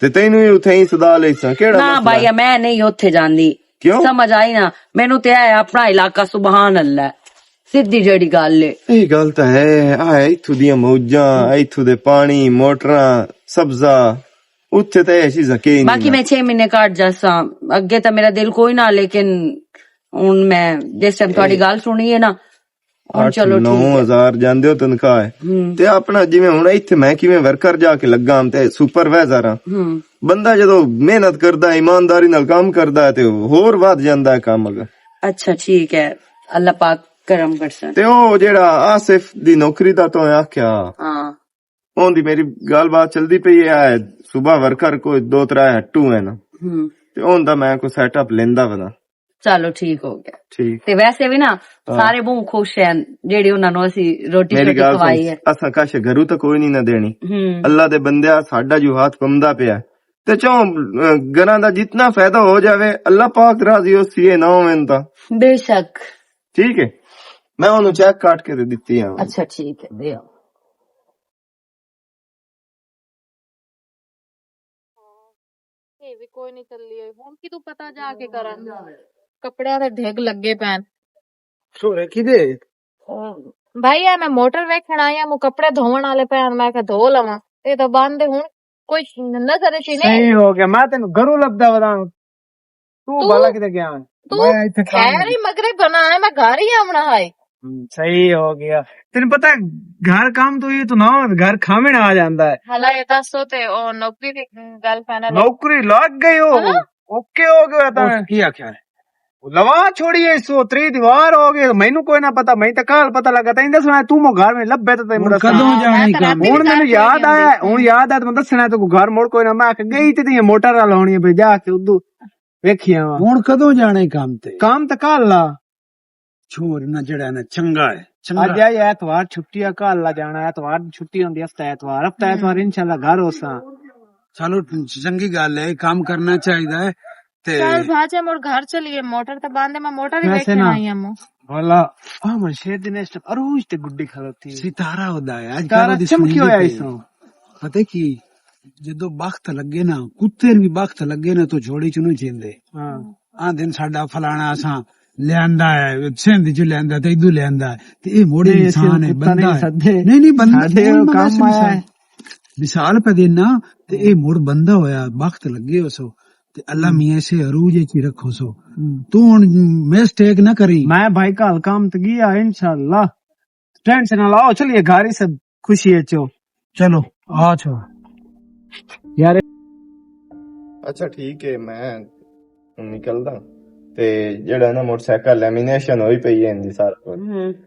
تے تینوں ہی اتھے ہی سدا لئی ساں۔ کیڑا نہ مسئلہ؟ بھائی، میں نہیں اتھے جاندی۔ کیوں؟ سمجھ آئی نا؟ مینوں تے ہے اپنا علاقہ، سبحان اللہ، سدھی جیڑی گل اے۔ یہ گل تو ہے، آ اتھو دیاں موجاں، اتھو دے پانی، موٹراں، سبزہ، اتھے تے ایسی زکے ہی نہیں باقی نا۔ میں چھ مہینے کٹ جاساں، اگے تے میرا دل کوئی نہ، لیکن ہن میں جس ٹائم تہاڈی گل سنی ہے نا، ہن اٹھ چلو نو ٹھیک ہے۔ ہزار جاندے ہو تنخواہ ہے۔ ہوں۔ تے اپنا جویں ہن اتھے میں کیویں ورکر جا کے لگا ہم تے سپروائزر ہاں۔ ہوں۔ بندہ جدوں محنت کردا ہے، ایمانداری نال کام کردا ہے تے ہور ودھ جاندا ہے کام اگر۔ اچھا ٹھیک ہے، اللہ پاک کرم کرسن۔ تے او جیڑا آصف دی نوکری دا تو آکھیا۔ ہاں۔ اون دی میری گل بات چلدی پئی ہے، صبح ورکر کوئی دو ترے ہٹو ہے نا۔ ہوں۔ تے اون دا میں کوئی سیٹ اپ لیندا ودا۔ چلو ٹھیک ہو گیا۔ ٹھیک۔ تے ویسے بھی نا، ہاں۔ سارے بہت خوش ہیں جیڑی انہاں نوں اسی روٹی میری شوٹی گل سن، کھوائی ہے۔ اساں کش گھروں تے کوئی نہیں نہ دینی۔ ہوں۔ اللہ دے بندیا، ساڈا جو ہاتھ پمدا پیا تے چوں، اہ، گھراں دا جتنا فائدہ ہو جاوے، اللہ پاک راضی ہو سی نہ ہوون تا۔ بے شک۔ ٹھیک ہے، میں انہوں چیک کاٹ کے دے دتی ہے۔ اچھا ٹھیک ہے، دے آؤ۔ اے وی کوئی نہیں چلی ہوئی۔ ہن کی تو پتہ جا کے کراں؟ کپڑیاں دے ڈھگ لگے پین۔ سورے کی دے؟ بھائی، اے میں موٹر ویکھن آئی ہاں، مو کپڑے دھوون والے پین، میں کہ دھو لواں۔ اے تو بند ہے ہن۔ کوئی نظر اچ ہی نہیں۔ صحیح ہو گیا، میں تینوں گھروں لبدا وداں۔ تو تو، بھلا کدے گیا؟ تو میں اتھے کام خیر ہی مغرب بنا ہے، میں گھر ہی آونا ہے۔ ہم، صحیح ہو گیا۔ تینوں پتہ ہے، گھر کام تو یہ تو نہ ہو، گھر کھاوے نہ آ جاندا ہے۔ حالا یہ دسو تے او نوکری دی گل فائنل ہے؟ نوکری لگ گئی ہو، ہاں؟ اوکے ہو گیا تاں۔ اس کی آکھیا ہے؟ لوا چھوڑی ہے، سو تری دیوار ہو گئے، مینوں کوئی نہ پتا، میں تے کال پتا لگا، تیں دسنا، تو مو گھر میں لبے تے ہن مڑا کدوں سا۔ جانے ہی کام؟ ہن مینوں یاد آیا، ہن یاد آیا، میں دسنا تو گھر مڑ کوئی نہ، میں آکھ گئی تے یہ موٹر والا ہونی ہے، پھر جا کے ادو ویکھیا وا۔ ہن کدوں جانے ہی کام تے؟ کام تے کال لا۔ چھوڑ نہ، جڑا نہ چنگا ہے، چنگا۔ اج آئی ایتوار چھٹی آ، کال لا جانا، ایتوار دی چھٹی ہوندی، ہفتہ ایتوار، ہفتا ایتوار انشاءاللہ گھر ہوساں۔ چلو، چنگی گل ہے، کام کرنا چاہیدا ہے۔ تے چل بھاجے، مڑ گھر چلیے، موٹر تے بند ہے، میں موٹر ہی ویکھن آئی ہاں۔ والا، آ من شیر دن اس ٹائم عروج تے گڈی کھلوتی ہے۔ ستارہ ہودا ہے، اج ستارہ کل دی چمکی سنی ہویا پئی۔ اس نوں۔ پتہ کی، جدوں بخت لگے نا، کتے نوں بھی بخت لگے نا، تو جھوڑی چ نوں جیندے۔ ہاں۔ آ دن ساڈا فلانا اساں لیاندا ہے، سندھ چ لیاندا تے ادو لیاندا ہے۔ تے اے مڑ نہیں، انسان ہے، بندہ ہے۔ نہیں، نہیں، بندہ ساڈے ہن میں کم آیا مثال، ہے۔ مثال پہ دینا، تے اے مڑ بندہ ہویا، بخت لگے ہو سو، تے اللہ میاں اسے عروج وچ ہی رکھو سو۔ تو ہن مسٹیک نہ کری۔ میں بھائی کل کام تے گیا، انشاءاللہ۔ ٹینشن نہ لاؤ، چلیے گھر ہی سب خوشی ہے چو۔ چلو، آ چھو۔ یار۔ اچھا، ٹھیک ہے، میں نکلدا۔ تے جڑا نا موٹر سائیکل لیمینیشن ہوئی پئی ہے اندی سارا کچھ۔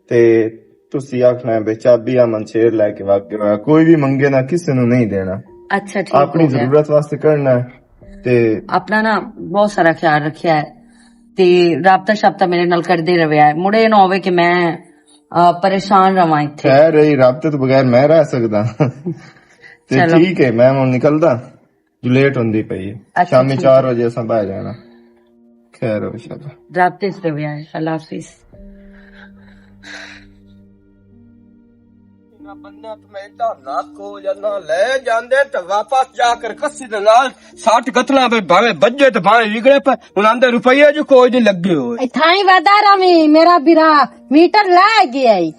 تے تسی آکھنا ہے بے چابی آ من شیر لے کے واقع ہویا۔ کوئی بھی منگے نہ، کسے نوں نہیں دینا۔ اچھا، ٹھیک اپنی ہو گیا۔ ضرورت واسطے کرنا ہے۔ تے اپنا نا بہت سارا خیال رکھیا ہے۔ تے رابطہ شابطہ میرے نال کردے رہیا ہے۔ مڑے نہ ہووے کہ میں، آ، پریشان رہواں اتھے۔ خیر رہی، رابطے تو بغیر میں رہ سکدا۔ تے چلو۔ ٹھیک ہے، میں ہن نکلدا۔ جو لیٹ ہوندی پئی ہے۔ اچھا، شامی ٹھیک ہے۔ چار بجے اساں باہر جانا۔ خیر ہو، انشاءاللہ۔ رابطے سے رہیا ہے۔ اللہ حافظ۔ انہاں بندیاں تو میں ایڈا ناکو یا نہ لے جاندے تے واپس جا کر کسی دے نال سٹ قتلاں پہ بھاویں بجے تے بھاویں وگڑے پہ انہاں دے روپیے جو کوئی نہیں لگے ہوئے۔ اتھائی ودا رامی میرا برا میٹر لے گیا ای۔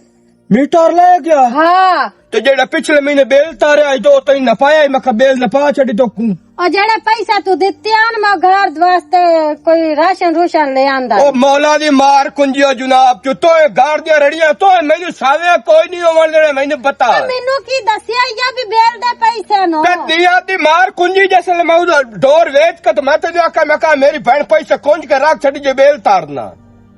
میٹر لے گیا؟ ہاں۔ تے جیڑا پچھلے مہینے بل تاریا ای، دو تین نہ پایا ای، میں کہا بل نہ پا چھڈی تو کوں۔ او جڑے پیسے تو دتے آن، میں گھر واسطے کوئی راشن روشن لے آندا۔ او مولا دی مار کنجیو جناب، جو توئے گھر دیاں رڑیاں، توئے مینوں ساویاں کوئی نہیں ہوون دینا، مینوں پتا۔ او مینوں کی دسیا یا بھی بیل دے پیسے نو؟ تے دیا دی مار کنجی، جس لے میں ادھر ڈور ویچ کے تے میں تے آکھا، میں کہا، میری بہن پیسے کنج کے رکھ چھڈی جے بیل تارنا۔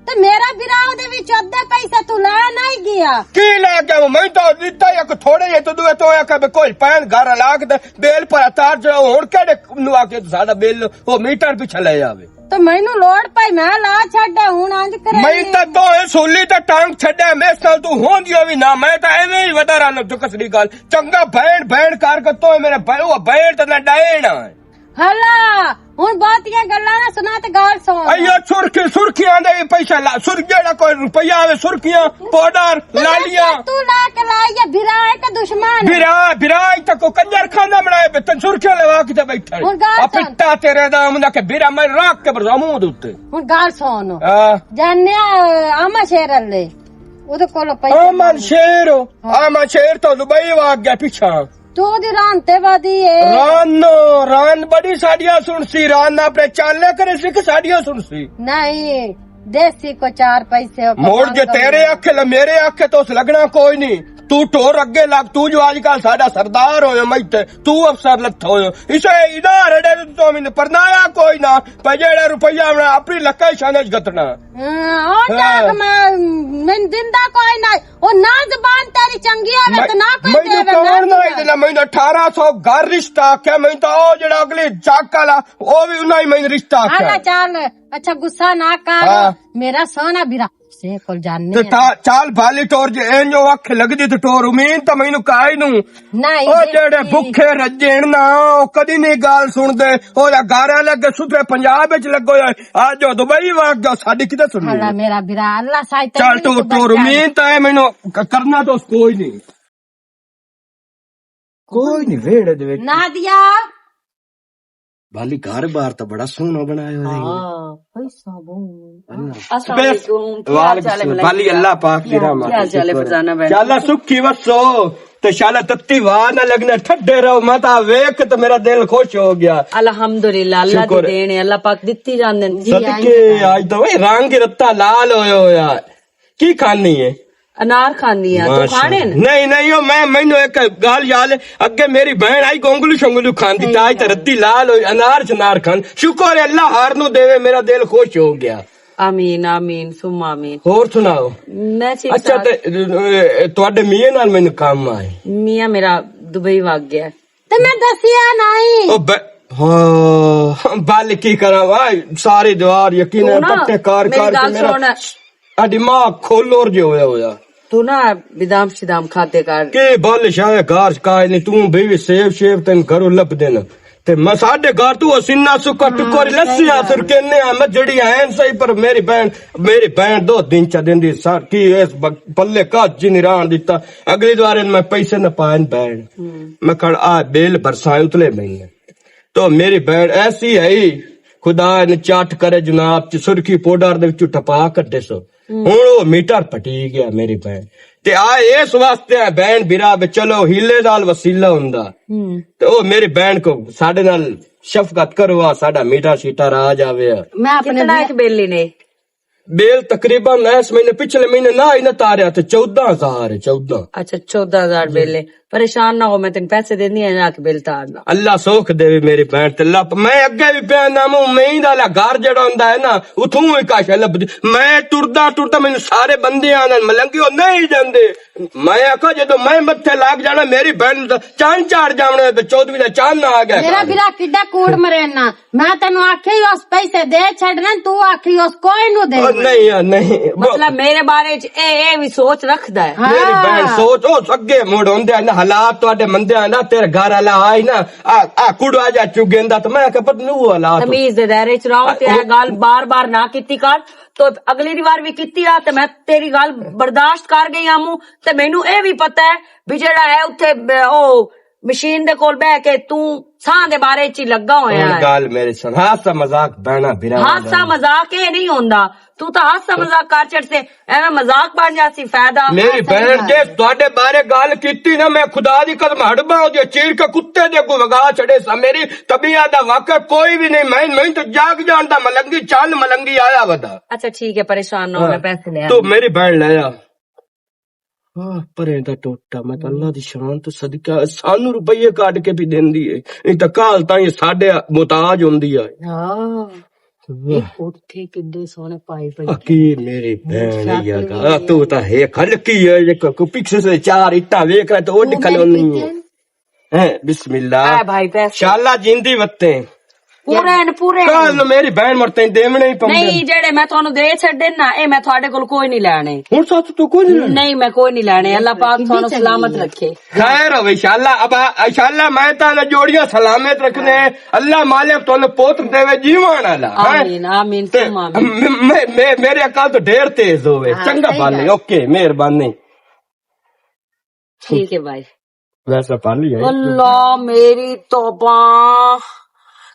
تے میرا بھرا اودے وچ ادھے پیسے تو لے نہیں گیا۔ کی لے گیا؟ میں تو دتا یک تھوڑے جے تو دوے تو آکھا بھی کوئی پین گھر لا کے تے بیل پر اتار جو ہن کیڑے نو آ کے ساڈا بل او میٹر پیچھے لے آوے۔ تے مینوں لوڑ پئی، میں لا چھڈا، ہن انج کرے۔ میں تاں تو اے سولی تے ٹانگ چھڈیا، میں سال تو ہوندی ہووی نہ، میں تاں ایویں ہی ودا رہنا، تو کسڑی گل۔ چنگا بین، بین کر کے تو میرے بین، او بین تے نہ ڈائنا ہے۔ ہلا، ہن بہتیاں گلاں نہ سنا تے گل سن۔ ایو سرخی، سرخیاں دے پیسے لا، سرخ جیڑا کوئی روپیہ آوے، سرخیاں، پاؤڈر، لالیاں۔ تو لا کے لائی ہے، بھرا ہے کہ دشمن؟ بھرا، بھرا، اتھا کو کنجر خانہ بنائے پہ، تن سرخیاں لوا کے تے بیٹھا ہے۔ ہن گل آ سن۔ پٹا تیرے دام نہ کہ بھرا میں راکھ کے برزاموں دے اُتے۔ ہن گل سن۔ ہاں۔ جاننے آ، آما شیر اللہ۔ اودے کولوں پیسے آما شیر ہو؟ ہاں۔ آما شیر تو دبئی واگ گیا پیچھا۔ تو دی ران تے وادی اے۔ ران نو، ران بڑی ساڈیاں سنسی، ران نہ اپنے چالے کرے سی کہ ساڈیاں سنسی۔ نہیں، دیسی کو چار پیسے ہو، موڑ جے تیرے اکھے لے میرے اکھے تو اس لگنا کوئی نہیں۔ تو ٹور اگے لگ، تو جو آج کل ساڈا سردار ہویا میں تے، تو افسر لتھا ہویا۔ اسے ادھر اڑے تو میں پرنایا کوئی نہ، پہ جیڑا روپیہ ہونا اپنی لکا شانے گتنا۔ ہاں، او ہاں۔ ٹاک میں، میں دندا کوئی نہ۔ او نہ زبان تیری چنگی ہوے میں، تے نہ کوئی میں دے، کون نہ نہ دے۔ میں اٹھارہ سو گھر رشتہ آکھیا، میں تو او جڑا اگلی چاک والا، او بھی انہاں ہی میں رشتہ آکھیا۔ آلا چال، اچھا غصہ نہ کر، ہاں۔ میرا سونا بھرا سے کول جانے تے آ۔ تا-، چال بالی ٹور جے این جو اکھ لگدی تے ٹور امین تے مینوں کائی نوں۔ نہیں، او جڑے بھکھے رجن نا، او کدی نہیں گال سن دے۔ او یا گارا لگے سترے پنجاب وچ لگو ہوئے۔ آ جو دبئی واگ جاؤ، ساڈی کدے سننی؟ اللہ میرا برا، اللہ سائے تے چل تو، تو رومین تے مینوں ک-، کرنا تو کوئی نہیں۔ کوئی نہیں، ویڑے دے وچ۔ نادیا۔ بالی گھر بار تو بڑا سونا بنایا ہویا ہے۔ ہاں، پیسہ بہت۔ اللہ۔ السلام علیکم۔ وعلیکم السلام۔ بالی اللہ پاک دی رحمت۔ کیا حال چال ہے فرزانہ بہن؟ یا اللہ سکھی وسو۔ تے شالا تتی واہ نہ لگنا، ٹھڈے رہو۔ میں تاں ویکھ تے میرا دل خوش ہو گیا۔ الحمدللہ، اللہ دی شکر۔ دین ہے، اللہ پاک دتی جاندے نے۔ جی، صدقے آج تو اے رنگ رتا لال ہویا ہویا۔ کی کھانی ہے؟ انار کھانی ہے، تو ماشاءاللہ۔ کھانے نے؟ نہیں، نہیں، او میں، مینوں ایک گل یاد ہے، اگے میری بہن آئی گونگلو شونگلو کھاندی، تے آج تے رتی لال ہوئی، انار شنار کھان۔ شکر ہے اللہ ہر نو دے، میرا دل خوش ہو گیا۔ آمین، آمین، ثم آمین۔ ہور سناؤ؟ میں ٹھیک اچھا، ٹھاک۔ تے، اے، تواڈے میاں نال مینوں کم آئے۔ میاں میرا دبئی وگ گیا۔ تے میں دسیا نہیں۔ او ب-، ہاں، بل کی کراں وا، سارے دیوار یقین ہے، تو نا، پکے کار میری کار کے گل میرا سن۔ اڈی ماں کھولور جے ہویا ہویا۔ تو نا، بادام شدام کھاتے کر۔ کے بل شاہ گار کائے نہیں، تو بھی سیب شیب تین گھروں لب دینا۔ تے میں ساڈے گھر تو اسینا سکا ٹکر لسیاں سر کے نے آ، میں جڑی ہیں صحیح، پر میری بہن، میری بہن دو دن چا دن دی سر کی اس ب-، پلے کا جی نہیں ران دیتا۔ اگلی دوار میں پیسے نہ پائن بہن۔ میں کہا، "آ بیل برسائیں اتلے مہینے۔" تو میری بہن ایسی ہے، خدا نے چٹ کرے جناب، چ سرخی پاؤڈر دے وچوں ٹپا کڈے سو۔ ہن او میٹر پٹی گیا میری بہن۔ تے آ اس واسطے ہے بہن برا، بے چلو ہیلے نال وسیلہ ہوندا۔ تے او میری بہن کو ساڈے نال شفقت کرو، آ ساڈا میٹر شیٹر آ جاوے۔ میں اپنے کتنا ایک بل لینے؟ بل تقریباً اس مہینے، پچھلے مہینے نہ ہی نہ تاریا، تے چودہ ہزار ہے، چودہ۔ اچھا، چودہ ہزار بل ہے۔ پریشان نہ ہو، میں تین پیسے دیندی ہاں، جا کے بل تار لا۔ اللہ سوکھ دے میری بہن تے اللہ، میں اگے بھی پیا نام امید والا گھر جڑا ہوندا ہے نا، اتھوں ہی کاشا لبدی۔ میں ٹردا ٹردا مینوں سارے بندے آندے، "ملنگی او نہیں جاندے۔" میں آکھا، "جدوں میں متھے لگ جانا، میری بہن دا چاند چڑھ جاونا تے چودھویں دا چاند نہ آ گیا۔" میرا برا کڈا کوڑ مرے نا۔ میں تینوں آکھیا ہی اس پیسے دے چھڈنے، تو آکھی اس کوئی نو دے۔ او نہیں، او نہیں۔ مطلب، میرے بارے چ اے، اے بھی سوچ رکھدا ہے۔ میری بہن سوچ، او اگے مڑ ہوندے ہن، حالات تہاڈے مندے ہن نا، تیرے گھر والا آئی نا، آ، آ کڑوا جا چگیندا، تے میں آکھیا، "پتہ نہیں او حالات۔" تمیز دے دائرے چ رہو، تے اے گل بار بار نہ کیتی کر۔ تو اگلی دی وار بھی کیتی آ، تے میں تیری گل برداشت کر گئی آمو، تے مینوں اے بھی پتہ ہے بھی جیڑا ہے اتھے، او مشین دے کول بہ کے توں ساہ دے بارے چ ہی لگا ہویا ہن ہے۔ گل میرے سن، ہاسا مذاق بہنا برا ہاسا مذاق اے نہیں ہوندا۔ تو تاں ہاسا مذاق کر چھڑ سے، ایویں مذاق بن جاسی فائدہ۔ میری بہن جے تہاڈے بارے گل کیتی نا، میں خدا دی قسم ہڈباں دی چیر کے کتے دے کو وگا چھڑے سا۔ میری طبیعت دا واقعہ کوئی بھی نہیں، میں، میں تو جاگ جان دا ملنگی، چل ملنگی آیا ودا۔ اچھا ٹھیک ہے، پریشان نہ ہو، میں پیسے لے تو آؤں۔ میری بہن لے آ۔ ہاں، پرے دا ٹوٹا، میں تے اللہ دی شان تو صدقہ، سانو روپیے کاٹ کے بھی دیندی ہے۔ نہیں تے کال تائیں ساڈے محتاج ہوندی ہے۔ ہاں۔ واہ۔ اے اوتھے کڈے سوہنے پائے پئے۔ اکی میری بہن، شاطر یا گا، تو تا ہے کھل کی ہے، ایک کو پکسے سے چار اٹا ویکھ رہا تو او نکل ہونی ہے۔ ہیں، بسم اللہ۔ اے بھائی، پیسے۔ شالا جیندی وتے۔ پورے نے، پورے نے۔ کل نو میری بہن مر تیں دیونے ہی پمدے۔ نہیں، جڑے میں تانوں دے چھڈے نا، اے میں تہاڈے کول کوئی نہیں لینے۔ ہن سچ تو کوئی نہیں لینے؟ نہیں، میں کوئی نہیں لینے۔ اللہ پاک تانوں سلامت رکھے۔ خیر ہوے، انشاءاللہ۔ اب انشاءاللہ میں تانوں جوڑیاں سلامت رکھنے۔ اللہ مالک تانوں پوتر دے وے جیوان والا، ہیں؟ آمین، آمین، تے ثم آمین۔ میں، میں، میں، میرے عقل تو ڈھیر تیز ہوے۔ ہاں، چنگا صحیح بال ہے۔ اوکے، مہربانی۔ ٹھیک ہے بھائی۔ ویسا پانی ہے۔ اللہ میری توبہ،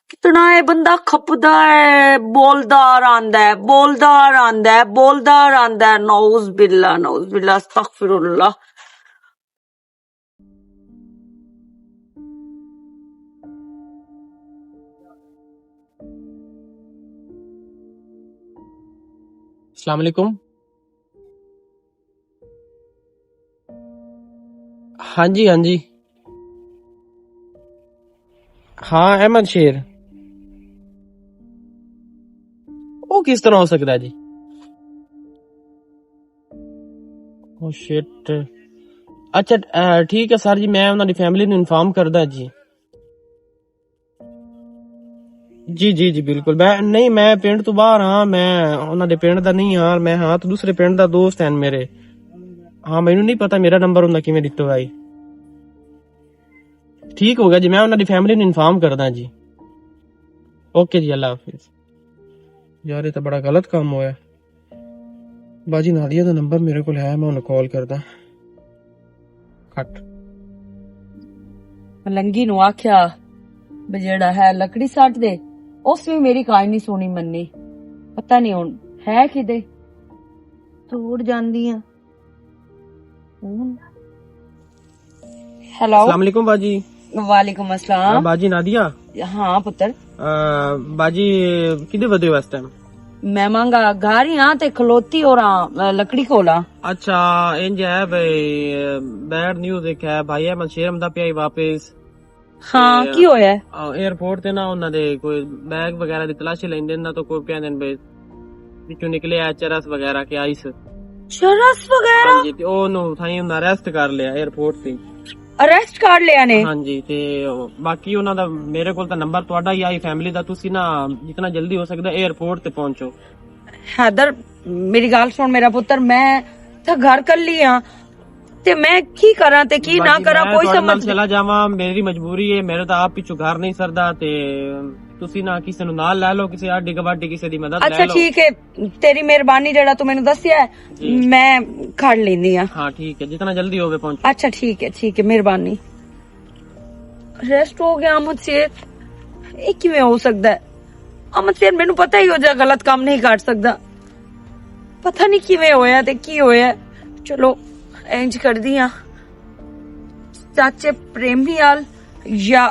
کتنا اے بندہ کھپدا ہے، بولدا رہندا ہے، بولدا رہندا ہے، بولدا رہندا ہے۔ نعوذ باللہ، نعوذ باللہ، استغفر اللہ۔ السلام علیکم۔ ہاں جی، ہاں جی۔ ہاں، احمد شیر۔ او کس طرح ہو سکدا ہے جی؟ او شٹ۔ اچھا، اے، ٹھیک ہے سر جی، میں انہاں دی فیملی نوں انفارم کردا جی۔ جی، جی، جی، بالکل۔ میں، نہیں، میں پنڈ تو باہر ہاں، میں انہاں دے پنڈ دا نہیں ہاں، میں ہاں تو دوسرے پنڈ دا دوست ہیں میرے۔ ہاں، مینوں نہیں پتا میرا نمبر انہاں کیویں دتا ہویا ہے۔ ٹھیک ہو گیا جی، میں انہاں دی فیملی نوں انفارم کردا جی۔ اوکے جی، اللہ حافظ۔ یار، یہ تو بڑا غلط کام ہویا۔ باجی نادیہ دا نمبر میرے کول ہے، میں انہوں کال کردا۔ کٹ۔ ملنگی نو آکھیا، "بے جیڑا ہے لکڑی سٹ دے۔" اس وی میری کائنی سونی منی۔ پتہ نہیں ہن ہے کدے۔ توڑ جاندی آں۔ ہن ہیلو۔ السلام علیکم باجی۔ وعلیکم السلام۔ ہاں باجی نادیا۔ ہاں پتر۔ آ، باجی کدے ودے ہو اس ٹائم؟ میں مانگا گھر ہی ہاں تے کھلوتی اور ہاں، لکڑی کولا۔ اچھا، انج ہے بھائی، بیڈ نیوز ایک ہے، بھائی احمد شیر آمدا پیا ہی واپس۔ ہاں، تے، کی ہویا ہے؟ آ، ایئرپورٹ تے نا انہاں دے کوئی بیگ وغیرہ دی تلاشی لیندے، انہاں تو کوئی کہندے نے بھائی وچوں نکلے آ چرس وغیرہ کے آئس۔ چرس وغیرہ؟ ہاں جی، تے او نو تھائیں انہاں اریسٹ کر لیا ایئرپورٹ تے۔ اریسٹ کر لیا نے؟ ہاں جی، تے باقی انہاں دا میرے کول تاں نمبر تہاڈا ہی آئی فیملی دا، تسی نا جتنا جلدی ہو سکدا ایئرپورٹ تے پہنچو۔ حیدر، میری گل سن میرا پتر، میں تھا گھر کلی ہاں، تے میں کی کراں تے کی نہ باقی کراں، میں کوئی تہاڈے سمجھ نال نہیں۔ چلا جاواں، میری مجبوری ہے، میرے تاں آپ پچھو گھر نہیں سردا، تے تسی نہ کسے نوں نال لے لو، کسے آڈی گواڈی کسے دی مدد لے اچھا لو۔ ٹھیک ہے، تیری مہربانی جڑا تو مینوں دسیا ہے، جی۔ میں کھڑ لیندی ہاں۔ ہاں ٹھیک ہے، جتنا جلدی ہووے پہنچو۔ اچھا ٹھیک ہے، ٹھیک ہے، مہربانی۔ ریسٹ ہو گیا احمد شیر، یہ کیویں ہو سکدا ہے؟ احمد شیر مینوں پتہ ہی ہو جا غلط کام نہیں کر سکدا، پتہ نہیں کیویں ہویا تے کی ہویا۔ چلو، انج کردی ہاں، چاچے پریمی آل یا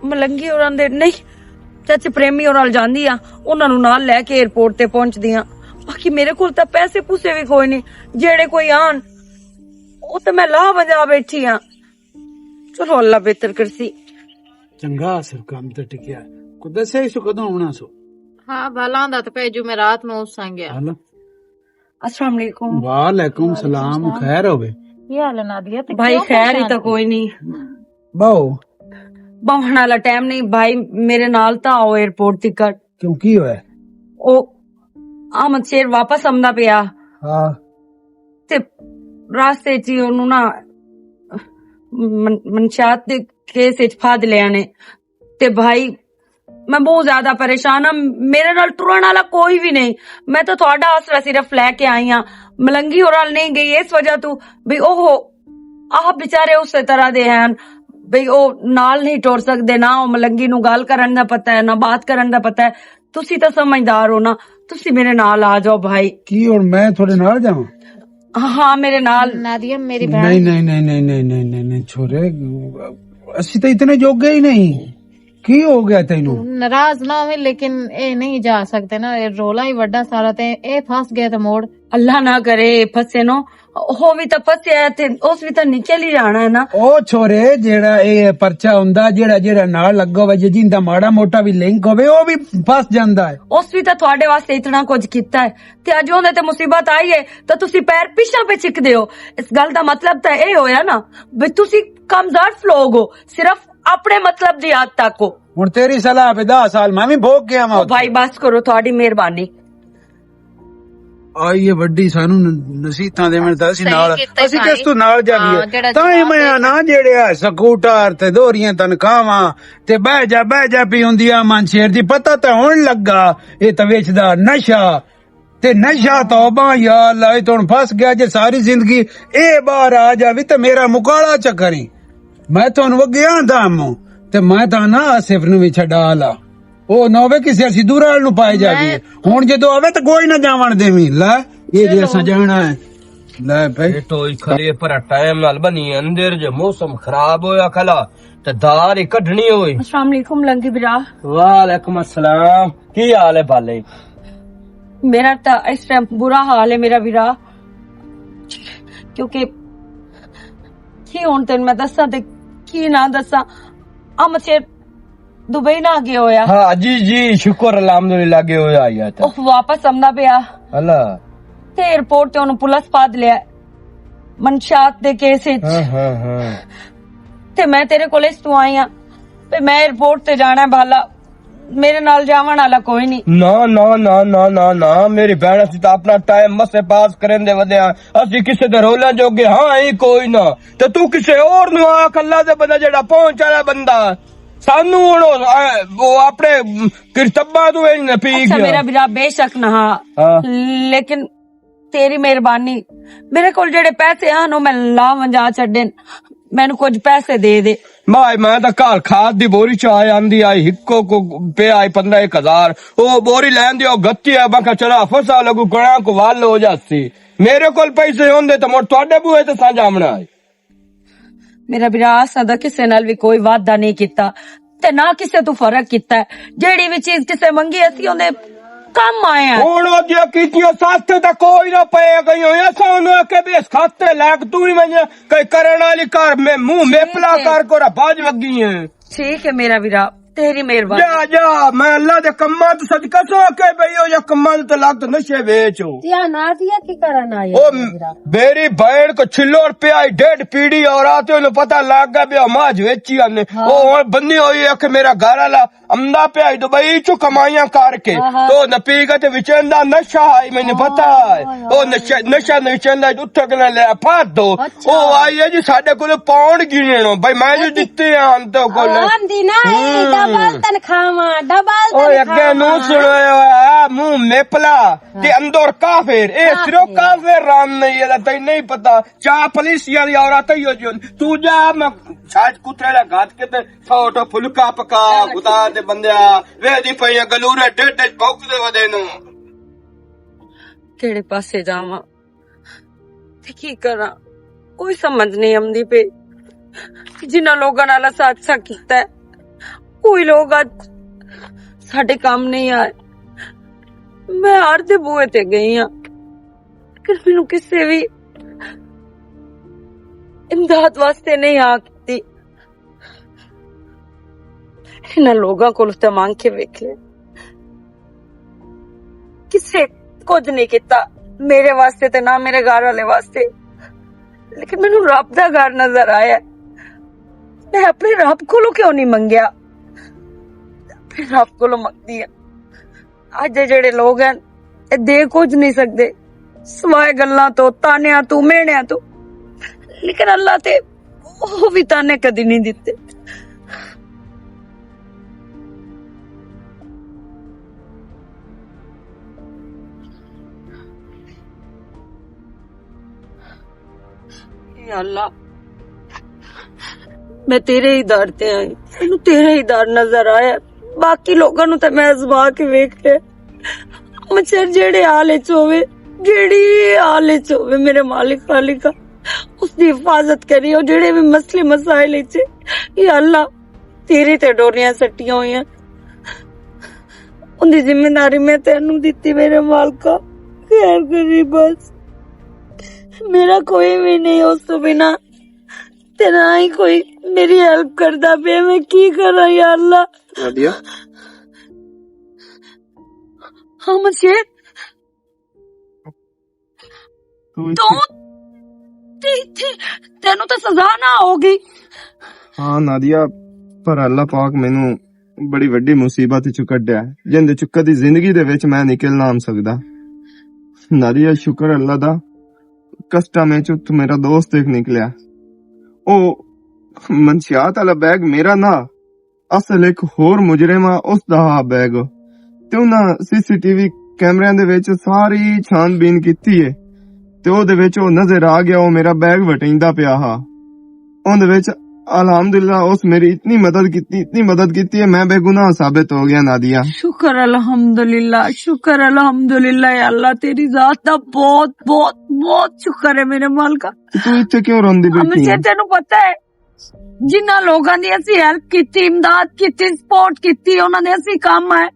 ملنگی ہوراں دے، نہیں، چاچے پریمی ہوراں نال جاندی آ، انہاں نوں نال لے کے ایئرپورٹ تے پہنچدی آ۔ باقی میرے کول تاں پیسے پوسے وی کوئی نہیں، جیڑے کوئی آن، او تے میں لا وجا بیٹھی آ۔ چلو اللہ بہتر کرسی۔ چنگا سر کم تے ٹکیا۔ کو دسیا اس کدوں آونا سو؟ ہاں، بھلا آندا تے پے جمعرات نوں اس سانگے آ۔ ہلو۔ السلام علیکم۔ وعلیکم السلام، خیر ہوے؟ یہ حال ہے نادیہ، تے بھائی کیوں خیر ہی پریشان تو ہے؟ کوئی نہیں۔ باؤ۔ باہن والا ٹائم نہیں بھائی، میرے نال تاں آؤ ایئرپورٹ تک۔ کیوں، کی ہویا؟ او احمد شیر واپس آمدا پیا۔ ہاں۔ تے راستے چ ہی اونوں نا من-، منشیات دے کیس وچ پھد لیا نے۔ تے بھائی، میں بہت زیادہ پریشان ہاں، میرے نال ٹرن والا کوئی بھی نہیں۔ میں تو تہاڈا آسرا صرف لے کے آئی ہاں۔ ملنگی ہور نال نہیں گئی اس وجہ تو بھی او ہو، آہ بیچارے اسی طرح دے ہیں بھی او نال نہیں ٹر سکدے، نہ او ملنگی نو گل کرن دا پتہ ہے، نہ بات کرن دا پتہ ہے۔ تسی تاں سمجھدار ہو نا، تسی میرے نال آ جاؤ بھائی۔ کی ہن میں تھوڑے نال جاواں؟ ہاں، میرے نال۔ نادیہ میری بہن۔ نہیں، نہیں، نہیں، نہیں، نہیں، نہیں، نہیں، نہیں، چھوڑے، اسی تو اتنے جوگے ہی نہیں۔ کی ہو گیا تینوں؟ ناراض نہ ہوئے، لیکن اے نہیں جا سکتے نا، اے رولا ہی وڈا سارا، تے اے پھس گیا تے موڑ۔ اللہ نہ کرے پھسے نو، ہو بھی تے پھسیا ہے تے اس بھی تے نکل ہی جانا ہے نا۔ او چھوڑے، جیڑا اے پرچہ ہوندا، جیڑا، جیڑا نال لگا ہوا، جے جیندا ماڑا موٹا بھی لنک ہوے، او بھی پھس جاندا ہے۔ اس بھی تے تھوڑے واسطے اتنا کچھ کیتا ہے، تے اج اوندے تے مصیبت آئی ہے، تے تسی پیر پیچھے پہ چکدے ہو۔ اس گل دا مطلب تے اے ہویا نا، بھی تسی کمزور لوگ ہو، صرف اپنے مطلب دی حد تک ہو۔ ہن تیری صلاح پہ دس سال میں بھی بھوگ گیا واں او اتھے۔ بھائی بس کرو، تہاڈی مہربانی۔ آئی اے وڈی سانو ن-، نصیحتاں دیون تے اسی صحیح نال، کیتا اسی بھائی۔ کس تو نال جاویے؟ ہاں، جیڑا تاں ہی جواب میں دے آنا جیڑے آ سکوٹر تے دوہریاں تنخواہاں تے بہ جا، بہ جا پی ہوندی آ من شیر دی، پتہ تے ہن لگا اے تے ویچدا نشہ۔ تے نشہ توبہ یا اللہ، اے تے ہن پھس گیا جے ساری زندگی اے باہر آ جاوی تے میرا مکالا چکریں۔ میں تہانوں اگے آندا ہاں، تے میں تاں نہ آصف نوں وی چھڈا لا۔ او نہ ہووے کسے اسی دور آل نوں پائے جاوی۔ میں ہن جدوں آوے تے کوئی نہ جاون دیویں۔ لے، اے جے چلو۔ اساں جانا ہے۔ لے بھائی۔ یہ ٹوئی کھڑی ہے پر ٹائم نال بنی ہے، اندر جو موسم خراب ہویا کھلا تے دار ہی کڈنی ہوئی۔ السلام علیکم لنگی برا۔ وعلیکم السلام، کی حال ہے بالے؟ میرا تا اس ٹائم برا حال ہے میرا برا، کیونکہ کی ہن تین میں دساں تے کی نہ دساں۔ احمد شیر دبئی نہ گیا ہویا۔ ہاں جی جی، شکر الحمدللہ گیا ہویا آیا تھا۔ اوہ واپس آمدا پیا۔ اللہ۔ تے ایئرپورٹ تے اونوں پولیس پاد لیا منشیات دے کیس وچ۔ ہاں ہاں ہاں۔ تے میں تیرے کول اس تو آئی ہاں، تے میں ایئرپورٹ تے جانا ہے بھالا، میرے نال جاون والا کوئی نہیں۔ نہ نہ نہ نہ نہ نہ، میری بہن، اسی تاں اپنا ٹائم مسے پاس کرن دے ودے ہاں، اسی کسے دے رولا جوگے ہاں ہی کوئی نہ۔ تے تو کسے اور نو آکھ، اللہ دے بندہ، جڑا پہنچ والا بندہ، سانو ہن او، اے، او اپنے کرتباں تو انج نہ پی اچھا، گیا۔ میرا برا بے شک نہ ہاں۔ ہاں۔ لیکن تیری مہربانی، میرے کول جڑے پیسے ہن، او میں لا ونجا چھڈن، مینوں کچھ پیسے دے دے۔ مائے، میں تاں گھر کھاد دی بوری چ آ آندی آئی، ہکو کو پے آئی پندرہ ایک ہزار۔ او بوری لین دی، او گتی آ، میں کہا، "چلا، فسا لگو، گنا کو ول ہو جاسی۔" میرے کول پیسے ہوندے تاں مڑ تہاڈے بوئے تے سانجھ آونا آئی۔ میرا برا، اساں دا کسے نال وی کوئی وعدہ نہیں کیتا تے نہ کسے تو فرق کیتا ہے۔ جیڑی وی چیز کسے منگی، اسی اوندے کم آئے ہیں۔ ہن او جے کیتیاں ساتھ تے کوئی نہ پے گئی ہوئی، اساں انہوں آکھے بھی اس خط تے لے کے تو ہی میں کئی کرن والی کر، میں منہ میپلا کر کو بھاج وگی ہیں۔ ٹھیک ہے میرا برا، تیری مہربانی۔ جا، جا، میں اللہ دے کماں تو صدقہ سو کہ بھئی او یا کماں تو لگ تو نشے ویچ ہو۔ یا نادیہ کی کرن آیا او میرا؟ میری بہن کو چلو روپیہ آئی، ڈیڑھ پیڑی اور آتے انہوں پتہ لگ گیا بھی او ماج ویچی ہم نے۔ ہاں۔ او ہن بنی ہوئی ہے کہ میرا گھر والا امدا پیا ہی دبئی چو کمائیاں کر کے۔ ہاں، ہاں۔ تو نپی کا تے وچیندا نشہ آئی، میں نے پتہ ہے۔ ہاں، او ہاں۔ نشہ، نشہ نہ وچیندا، اتھے کنے لے پھا دو۔ اچھا۔ او آئی ہے جی ساڈے کول پاؤنڈ گننو، بھائی میں جو اچھا۔ دتے ہیں ہم تو کول۔ آن دی نا، اے ہوں۔ ڈبل تنخواہاں، ڈبل او اگے نو تنخواہاں۔ سنایا ہوا، منہ میپلا تے ہاں۔ اندر کافر، اے صرف کافر۔ کافر رام نہیں ہے، تینوں نہیں پتا۔ چا پولیس یار، عورت ہی ہو جو۔ تو جا، میں شاید کترے دا گھات کے تے سو ٹو پھلکا پکا، خدا دے بندیا، وے دی پئیاں گلورے ڈیڈ ڈیڈ بھوک دے ودے نو۔ کیڑے پاسے جاواں تے کی کراں، کوئی سمجھ نہیں آندی پئی۔ جنہاں لوگاں نال اساں اچھا کیتا ہے، کوئی لوگ اج ساڈے کام نہیں آئے۔ میں ہر دے بوئے تے گئی ہاں، لیکن مینوں کسے وی امداد واسطے نہیں آ کیتی۔ انہاں لوگاں کول تے مانگ کے ویکھ لے، کسے کچھ نہیں کیتا میرے واسطے تے نہ میرے گھر والے واسطے، لیکن مینوں رب دا گھر نظر آیا۔ میں اپنے رب کولوں کیوں نہیں منگیا؟ اپنے رب کولوں منگدی ہاں۔ اج دے جڑے لوگ ہیں، اے دے کچھ نہیں سکدے سوائے گلاں تو، تانیاں تو، مہنیاں تو، لیکن اللہ تے او وی تانے کدی نہیں دتے۔ یا اللہ، میں تیرے ہی در تے آئی، مینوں تیرا ہی در نظر آیا۔ باقی لوگاں نوں تے میں ازما کے ویکھ لیا۔ مچھر جیڑے حال وچ ہووے، جیڑی حال وچ ہووے، میرے مالک خالقا، اس دی حفاظت کری۔ او جیڑے بھی مسئلے مسائل وچ، یا اللہ، تیرے تے ڈوریاں سٹیاں ہوئیاں، ان دی ذمہ داری میں تینوں دتی، میرے مالکا۔ خیر کری بس، میرا کوئی بھی نہیں اس تو بنا، تے نہ ہی کوئی میری ہیلپ کردا پیا۔ میں کی کراں یا اللہ؟ نادیہ؟ ہاں مشیر، تو تے تینوں تے سزا نہ ہوگی۔ ہاں نادیہ، پر اللہ پاک مینوں بڑی وڈی مصیبت چوں کڈیا ہے، جن دے چوں کدی زندگی دے وچ میں نکل نہ آن سکدا۔ نادیہ، شکر اللہ دا، کسٹم وچ تو میرا دوست ایک نکلیا۔ او منشیات والا بیگ میرا نہ، اصل ایک ہور مجرم آ، اس دا ہا بیگ۔ تے انہاں سی سی ٹی وی کیمریاں دے وچ ساری چھان بین کیتی ہے، تے او دے وچ او نظر آ گیا، او میرا بیگ وٹیندا پیا ہا۔ اون دے وچ الحمدللہ اس میری اتنی مدد کیتی، اتنی مدد کیتی ہے، میں بے گناہ ثابت ہو گیا نادیہ۔ شکر الحمدللہ، شکر الحمدللہ، یا اللہ تیری ذات دا بہت، بہت، بہت شکر ہے میرے مالکا۔ تو اتھے کیوں روندی بیٹھی ہے؟ تینوں پتہ ہے، جنہاں لوگاں دی اسی ہیلپ کیتی، امداد کیتی، سپورٹ کیتی، انہاں دے اسی کام آئے۔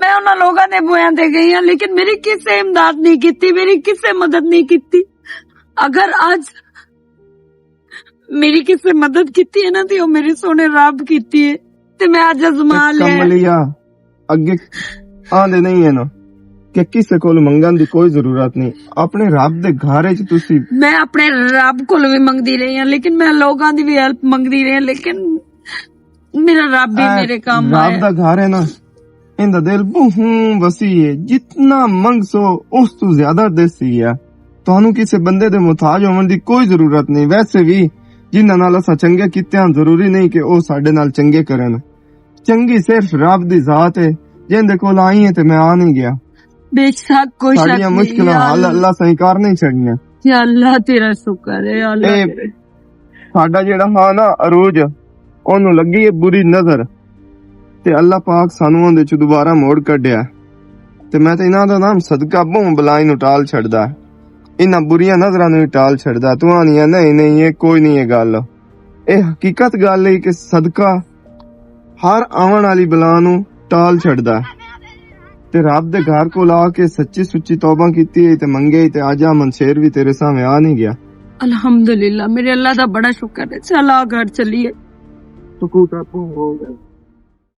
میں انہاں لوگاں دے بویاں تے گئی ہاں، لیکن میری کسے امداد نہیں کیتی، میری کسے مدد نہیں کیتی۔ اگر اج میری کسے مدد کیتی ہے نا، تے او میرے سونے رب کیتی ہے، تے میں اج ازما لیا۔ کملیا، اگے آندے نہیں ہے نا کہ کسے کول منگن دی کوئی ضرورت نہیں۔ اپنے رب دے گھر وچ تسی میں اپنے رب کول وی منگدی رہی ہاں، لیکن میں لوگاں دی وی ہیلپ منگدی رہی ہاں، لیکن میرا رب بھی اے میرے کام رب آیا۔ دا گھر ہے نا، ایندا دل بہوں وسیع ہے، جتنا منگ سو اس تو زیادہ دیسی ہے۔ تانوں کسے بندے دے محتاج ہون دی کوئی ضرورت نہیں۔ ویسے بھی جنہاں نال اساں چنگے کیتے ہن، ضروری نہیں کہ او ساڈے نال چنگے کرن۔ چنگی صرف رب دی ذات ہے، جن دے کول آئی ہے تے میں آ نہیں گیا۔ بے شک، کوئی شک ساڈیاں نہیں، مشکلاں یا حل اللہ۔ اللہ سائیں کر نہیں چھڑنیاں۔ یا اللہ تیرا شکر ہے، یا اللہ اے تیرا۔ ساڈا جیڑا ہاں نا عروج، اونوں لگی ہے بری نظر، تے اللہ پاک سانوں اون دے چ دوبارہ موڑ کڈیا۔ تے میں تے انہاں دا نام صدقہ بہوں بلائی نوں ٹال چھڑدا، انہاں بریاں نظراں نوں ہی ٹال چھڑدا۔ تو آنی ہے، نہیں، نہیں، یہ کوئی نہیں، یہ گل۔ اے حقیقت گل ہے کہ صدقہ ہر آون والی بلا نو ٹال چھڈدا ہے۔ تے رب دے گھر کول آ کے سچی سچی توبہ کیتی ہے تے منگے تے آجا منشیر بھی تیرے سامنے آ نہیں گیا۔ الحمدللہ، میرے اللہ دا بڑا شکر ہے۔ چل آ گھر چلیے۔ سکوٹر پو ہو گیا۔